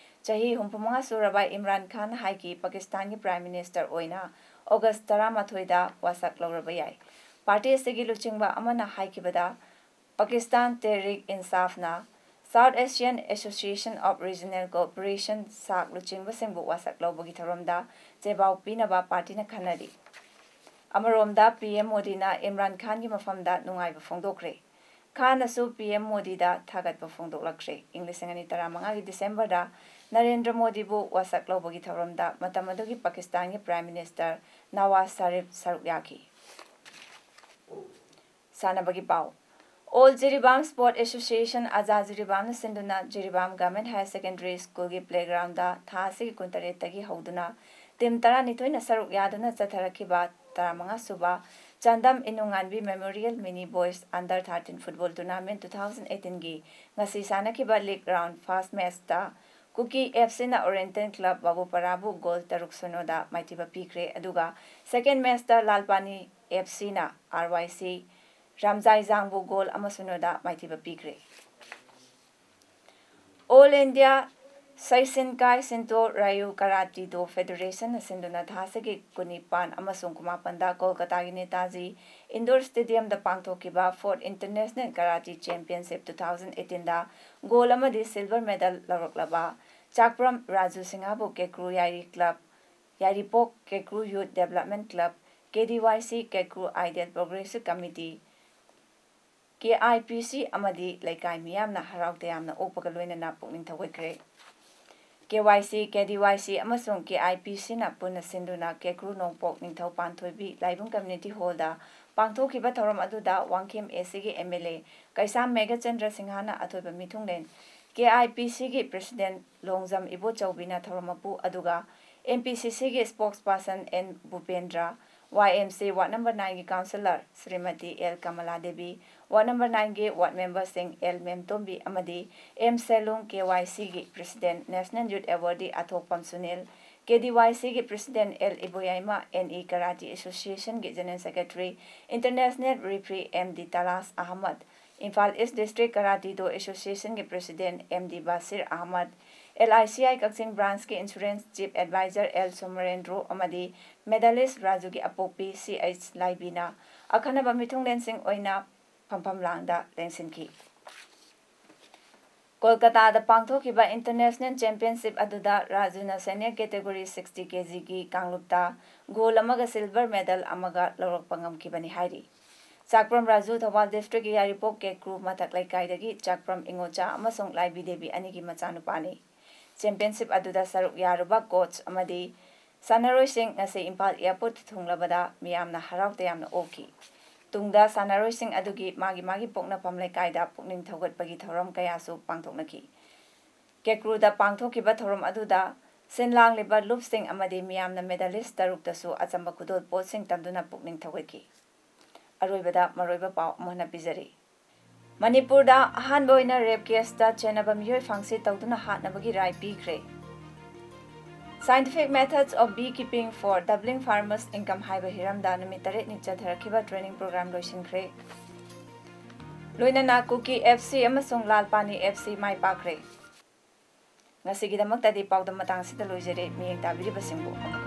ꯆꯍꯤ ꯍꯨꯝꯐꯨꯃꯉꯥ ꯁꯨꯔꯕ ꯏꯝꯔꯥꯟ ꯈꯥꯟ ꯍꯥꯏꯀꯤ ꯄꯥꯀꯤꯁꯇꯥꯟꯒꯤ ꯄ꯭ꯔꯥꯏꯝ ꯃꯤꯅꯤꯁꯇꯔ ꯑꯣꯏꯅ ꯑꯣꯒꯁ꯭ꯠ ꯇꯔꯥꯃꯥꯊꯣꯏꯗ ꯋꯥꯁꯛ ꯂꯧꯔꯕ ꯌꯥꯏ꯫ ꯄꯥꯔꯇꯤ ꯑꯁꯤꯒꯤ ꯂꯨꯆꯤꯡꯕ ꯑꯃꯅ ꯍꯥꯏꯈꯤꯕꯗ, Pakistan ꯇꯦꯍꯔꯤꯛ ꯏꯟꯁꯥꯐꯅ South Asian Association of Regional Cooperation, ꯁꯥꯛ ꯂꯨꯆꯤꯡꯕꯁꯤꯡꯕꯨ ꯋꯥꯁꯛ ꯂꯧꯕꯒꯤ ꯊꯧꯔꯝꯗ ꯆꯦꯕꯥꯎ ꯄꯤꯅꯕ ꯄꯥꯔꯇꯤꯅ ꯈꯟꯅꯔꯤ꯫ ꯑꯃꯔꯣꯝꯗ, ꯄꯤ ꯑꯦꯝ ꯃꯣꯗꯤꯅ ꯏꯝꯔꯥꯟ ꯈꯥꯟꯒꯤ ꯃꯐꯝꯗ ꯅꯨꯡꯉꯥꯏꯕ ꯐꯣꯡꯗꯣꯛꯈ꯭ꯔꯦ꯫ ꯈꯥꯟꯅꯁꯨ ꯄꯤ ꯑꯦꯝ ꯃꯣꯗꯤꯗ ꯊꯥꯒꯠꯄ ꯐꯣꯡꯗꯣꯛꯂꯛꯈ꯭ꯔꯦ꯫ ꯏꯪ ꯂꯤꯁꯤꯡ ꯑꯅꯤ ꯇꯔꯥꯃꯉꯥꯒꯤ ꯗꯤꯁꯦꯝꯕꯔꯗ ꯅꯔꯦꯟꯗ꯭ꯔ ꯃꯣꯗꯤꯕꯨ ꯋꯥꯁꯛ ꯂꯧꯕꯒꯤ ꯊꯧꯔꯝꯗ ꯃꯇꯝ ꯑꯗꯨꯒꯤ ꯄꯥꯀꯤꯁꯇꯥꯟꯒꯤ ꯄ꯭ꯔꯥꯏꯝ ꯃꯤꯅꯤꯁꯇꯔ ꯅꯋꯥꯖ ꯁꯔꯤꯐ ꯁꯔꯨꯛ ꯌꯥꯈꯤ꯫ ꯁꯥꯟꯅꯕꯒꯤ ꯄꯥꯎ꯫ All Jiribam Sport Association, ꯑꯖꯥ ꯖꯤꯔꯤꯕꯥꯝꯅ ꯁꯤꯟꯗꯨꯅ ꯖꯤꯔꯤꯕꯥꯝ ꯒꯚꯔꯟꯃꯦꯟꯠ ꯍꯥꯌꯔ ꯁꯦꯀꯦꯟꯗꯔꯤ ꯁ꯭ꯀꯨꯜꯒꯤ ꯄ꯭ꯂꯦꯒ꯭ꯔꯥꯎꯟꯗ ꯊꯥ ꯑꯁꯤꯒꯤ ꯀꯨꯟꯇꯔꯦꯠꯇꯒꯤ ꯍꯧꯗꯨꯅ ꯇꯤꯝ ꯇꯔꯥꯅꯤꯊꯣꯏꯅ ꯁꯔꯨꯛ ꯌꯥꯗꯨꯅ ꯆꯠꯊꯔꯛꯈꯤꯕ ꯇꯔꯥꯃꯉꯥ ꯁꯨꯕ ꯆꯥꯟꯗꯝ Inunganbi memorial mini boys under thirteen football tournament two thousand ꯑꯩꯠꯇꯤꯟꯒꯤ ꯉꯁꯤ ꯁꯥꯟꯅꯈꯤꯕ ꯂꯤꯒ ꯔꯥꯎꯟ ꯐꯥꯔꯁ ꯃꯦꯆꯇ ꯀꯨꯀꯤ ꯑꯦꯐ ꯁꯤꯅ ꯑꯣꯔꯤꯌꯦꯟꯇꯦꯜ ꯀ꯭ꯂꯕ ꯕꯥꯕꯨꯄꯥꯔꯥꯕꯨ ꯒꯣꯜ ꯇꯔꯨꯛ ꯁꯤꯅꯣꯗ ꯃꯥꯏꯊꯤꯕ ꯄꯤꯈ꯭ꯔꯦ, ꯑꯗꯨꯒ ꯁꯦꯀꯦꯟ ꯃꯦꯆꯇ ꯂꯥꯜꯄꯥꯅꯤ ꯑꯦꯐ ꯁꯤꯅ ꯑꯥꯔ ꯋꯥꯏ ꯁꯤ ꯔꯥꯝꯖꯥꯏꯖꯥꯡꯕꯨ ꯒꯣꯜ ꯑꯃ ꯁꯤꯅꯣꯗ ꯃꯥꯏꯊꯤꯕ ꯄꯤꯈ꯭ꯔꯦ꯫ All India ꯁꯩꯁꯤꯟꯀꯥꯏ ꯁꯤꯟꯇꯣ ꯔꯥꯌꯨ ꯀꯔꯥꯇꯤ ꯗꯣ ꯐꯦꯗꯔꯦꯁꯟꯅ ꯁꯤꯟꯗꯨꯅ ꯊꯥꯁꯤꯒꯤ ꯀꯨꯟꯅꯤꯄꯥꯟ ꯑꯃꯁꯨꯡ ꯀꯨꯟꯃꯥꯄꯟꯗ ꯀꯣꯜꯀꯇꯥꯒꯤ ꯅꯦꯇꯥꯖꯤ ꯏꯟꯗꯣꯔ ꯁ꯭ꯇꯦꯗꯤꯌꯝꯗ ꯄꯥꯡꯊꯣꯛꯈꯤꯕ fourth international karate championship two thousand ꯑꯩꯠꯇꯤꯟꯗ ꯒꯣꯜ ꯑꯃꯗꯤ ꯁꯤꯜꯚꯔ ꯃꯦꯗꯜ ꯂꯧꯔꯛꯂꯕ ꯆꯥꯛꯄ꯭ꯔꯝ ꯔꯥꯖꯨ ꯁꯤꯡꯍꯕꯨ Kekru Yairi club, Yairipok Kekru youth development club, K D Y C Kekru ideal progressive committee, K I P C ꯑꯃꯗꯤ ꯂꯩꯀꯥꯏ ꯃꯤꯌꯥꯝꯅ ꯍꯔꯥꯎ ꯇꯌꯥꯝꯅ ꯑꯣꯛꯄꯒ ꯂꯣꯏꯅꯅ ꯄꯨꯛꯅꯤꯡ ꯊꯧꯒꯠꯈ꯭ꯔꯦ꯫ ꯀꯦ ꯋꯥꯏ ꯁꯤ, ꯀꯦ ꯗꯤ ꯋꯥꯏ ꯁꯤ ꯑꯃꯁꯨꯡ ꯀꯦ ꯑꯥꯏ ꯄꯤ ꯁꯤꯅ ꯄꯨꯟꯅ ꯁꯤꯟꯗꯨꯅ ꯀꯦꯀ꯭ꯔꯨ ꯅꯣꯡꯄꯣꯛ ꯅꯤꯡꯊꯧ ꯄꯥꯟꯊꯣꯏꯕꯤ ꯂꯥꯏꯕꯨꯡ ꯀꯝꯃ꯭ꯌꯨꯅꯤꯇꯤ ꯍꯣꯜꯗ ꯄꯥꯡꯊꯣꯛꯈꯤꯕ ꯊꯧꯔꯝ ꯑꯗꯨꯗ ꯋꯥꯡꯈꯦꯝ ꯑꯦ ꯁꯤꯒꯤ ꯑꯦꯝ ꯑꯦꯜ ꯑꯦ ꯀꯩꯁꯥꯝ ꯃꯦꯘꯆꯟꯗ꯭ꯔ ꯁꯤꯡꯍꯅ ꯑꯊꯣꯏꯕ ꯃꯤꯊꯨꯡꯂꯦꯟ, ꯀꯦ ꯑꯥꯏ ꯄꯤ ꯁꯤꯒꯤ ꯄ꯭ꯔꯦꯁꯤꯗꯦꯟꯠ ꯂꯣꯡꯖꯝ ꯏꯕꯣꯆꯧꯕꯤꯅ ꯊꯧꯔꯝ ꯃꯄꯨ, ꯑꯗꯨꯒ ꯑꯦꯝ ꯄꯤ ꯁꯤ ꯁꯤꯒꯤ spokesperson N Bhupendra, Y M C ward number ꯅꯥꯏꯟꯒꯤ councillor Shrimati L Kamala Devi, ward number ꯅꯥꯏꯟꯒꯤ ꯋꯥꯔꯗ ꯃꯦꯝꯕꯔꯁꯤꯡ ꯑꯦꯜ ꯃꯦꯝꯇꯣꯝꯕꯤ ꯑꯃꯗꯤ ꯑꯦꯝ ꯁꯦꯂꯨꯡ, ꯀꯦ ꯋꯥꯏ ꯁꯤꯒꯤ ꯄ꯭ꯔꯦꯁꯤꯗꯦꯟꯠ, ꯅꯦꯁꯅꯦꯜ ꯌꯨꯊ ꯑꯦꯋꯥꯔꯗꯤ ꯑꯊꯣꯛꯄꯝ ꯁꯨꯅꯤꯜ, ꯀꯦ ꯗꯤ ꯋꯥꯏ ꯁꯤꯒꯤ president L Iboyaima, N E karate ꯑꯦꯁꯣꯁꯤꯌꯦꯁꯟꯒꯤ general secretary, international referee M D Talash Ahmad, Imphal east district karate do ꯑꯦꯁꯣꯁꯤꯌꯦꯁꯟꯒꯤ president M D Bashir Ahmad, L I C I Kakching ꯕ꯭ꯔꯥꯟꯆꯀꯤ insurance chief adviser L Somendro ꯑꯃꯗꯤ ꯃꯦꯗꯥꯂꯤꯁ꯭ꯠ ꯔꯥꯖꯨꯒꯤ ꯑꯄꯣꯛꯄꯤ ꯁꯤ ꯑꯩꯆ ꯂꯥꯏꯕꯤꯅ ꯑꯈꯟꯅꯕ ꯃꯤꯊꯨꯡꯂꯦꯟꯁꯤꯡ ꯑꯣꯏꯅ ꯐꯝꯐꯝ ꯂꯥꯡꯗ ꯂꯦꯡꯁꯤꯟꯈꯤ꯫ ꯀꯣꯜꯀꯇꯥꯗ ꯄꯥꯡꯊꯣꯛꯈꯤꯕ ꯏꯟꯇꯔꯅꯦꯁꯅꯦꯜ ꯆꯦꯝꯄꯤꯌꯟꯁꯤꯞ ꯑꯗꯨꯗ ꯔꯥꯖꯨꯅ ꯁꯦꯅꯤꯌꯔ ꯀꯦꯇꯦꯒꯣꯔꯤ ꯁꯤꯛꯁꯇꯤ ꯀꯦꯖꯤꯒꯤ ꯀꯥꯡꯂꯨꯞꯇ ꯒꯣꯜ ꯑꯃꯒ ꯁꯤꯜꯚꯔ ꯃꯦꯗꯜ ꯑꯃꯒ ꯂꯧꯔꯛꯄ ꯉꯝꯈꯤꯕꯅꯤ ꯍꯥꯏꯔꯤ꯫ ꯆꯥꯛꯄ꯭ꯔꯝ ꯔꯥꯖꯨ ꯊꯧꯕꯥꯜ ꯗꯤꯁꯇ꯭ꯔꯤꯛꯀꯤ ꯌꯥꯏꯔꯤꯄꯣꯛ ꯀꯦꯀ꯭ꯔꯨ ꯃꯊꯛ ꯂꯩꯀꯥꯏꯗꯒꯤ ꯆꯥꯛꯄ꯭ꯔꯝ ꯏꯉꯣꯆꯥ ꯑꯃꯁꯨꯡ ꯂꯥꯏꯕꯤ ꯗꯦꯕꯤ ꯑꯅꯤꯒꯤ ꯃꯆꯥꯅꯨꯄꯥꯅꯤ꯫ ꯆꯦꯝꯄꯤꯌꯟꯁꯤꯞ ꯑꯗꯨꯗ ꯁꯔꯨꯛ ꯌꯥꯔꯨꯕ ꯀꯣꯆ ꯑꯃꯗꯤ ꯁꯥꯟꯅꯔꯣꯏꯁꯤꯡ ꯉꯁꯤ ꯏꯝꯐꯥꯜ ꯑꯦꯌꯔꯄꯣꯔꯠꯇ ꯊꯨꯡꯂꯕꯗ ꯃꯤꯌꯥꯝꯅ ꯍꯔꯥꯎ ꯇꯌꯥꯝꯅ ꯑꯣꯛꯈꯤ꯫ ꯇꯨꯡꯗ ꯁꯥꯟꯅꯔꯣꯏꯁꯤꯡ ꯑꯗꯨꯒꯤ ꯃꯥꯒꯤ ꯃꯥꯒꯤ ꯄꯣꯛꯅꯐꯝ ꯂꯩꯀꯥꯏꯗ ꯄꯨꯛꯅꯤꯡ ꯊꯧꯒꯠꯄꯒꯤ ꯊꯧꯔꯝ ꯀꯌꯥꯁꯨ ꯄꯥꯡꯊꯣꯛꯅꯈꯤ꯫ ꯀꯦꯀ꯭ꯔꯨꯗ ꯄꯥꯡꯊꯣꯛꯈꯤꯕ ꯊꯧꯔꯝ ꯑꯗꯨꯗ ꯁꯤꯟ ꯂꯥꯡꯂꯤꯕ ꯂꯨꯞꯁꯤꯡ ꯑꯃꯗꯤ ꯃꯤꯌꯥꯝꯅ ꯃꯦꯗꯥꯂꯤꯁ꯭ꯠ ꯇꯔꯨꯛꯇꯁꯨ ꯑꯆꯝꯕ ꯈꯨꯗꯣꯜ ꯄꯣꯠꯁꯤꯡ ꯇꯝꯗꯨꯅ ꯄꯨꯛꯅꯤꯡ ꯊꯧꯒꯠꯈꯤ꯫ ꯑꯔꯣꯏꯕꯗ ꯃꯔꯨꯑꯣꯏꯕ ꯄꯥꯎ ꯑꯃꯨꯛ ꯍꯟꯅ ꯄꯤꯖꯔꯤ꯫ ꯃꯅꯤꯄꯨꯔꯗ ꯑꯍꯥꯟꯕ ꯑꯣꯏꯅ ꯔꯦꯞ ꯀꯦꯁꯇ ꯆꯦꯟꯅꯕ ꯃꯤꯑꯣꯏ ꯐꯥꯡꯁꯤ ꯇꯧꯗꯨꯅ ꯍꯥꯠꯅꯕꯒꯤ ꯔꯥꯏ ꯄꯤꯈ꯭ꯔꯦ꯫ Scientific Methods of Beekeeping for Doubling Farmers' Income ꯍꯥꯏꯕ ꯍꯤꯔꯝꯗ ꯅꯨꯃꯤꯠ ꯇꯔꯦꯠꯅꯤ ꯆꯠꯊꯔꯛꯈꯤꯕ ꯇ꯭ꯔꯦꯅꯤꯡ ꯄ꯭ꯔꯣꯒ꯭ꯔꯥꯝ ꯂꯣꯏꯁꯤꯟꯈ꯭ꯔꯦ꯫ ꯂꯣꯏꯅꯅ ꯀꯨꯀꯤ ꯑꯦꯐ ꯁꯤ ꯑꯃꯁꯨꯡ ꯂꯥꯜ ꯄꯥꯅꯤ ꯑꯦꯐ ꯁꯤ ꯃꯥꯏ ꯄꯥꯛꯈ꯭ꯔꯦ꯫ ꯉꯁꯤꯒꯤꯗꯃꯛꯇꯗꯤ ꯄꯥꯎꯗꯝ ꯃꯇꯥꯡ ꯑꯁꯤꯗ ꯂꯣꯏꯖꯔꯦ꯫ ꯃꯤꯠꯌꯦꯡ ꯇꯥꯕꯤꯔꯤꯕꯁꯤꯡꯕꯨ ꯑꯃꯨꯛ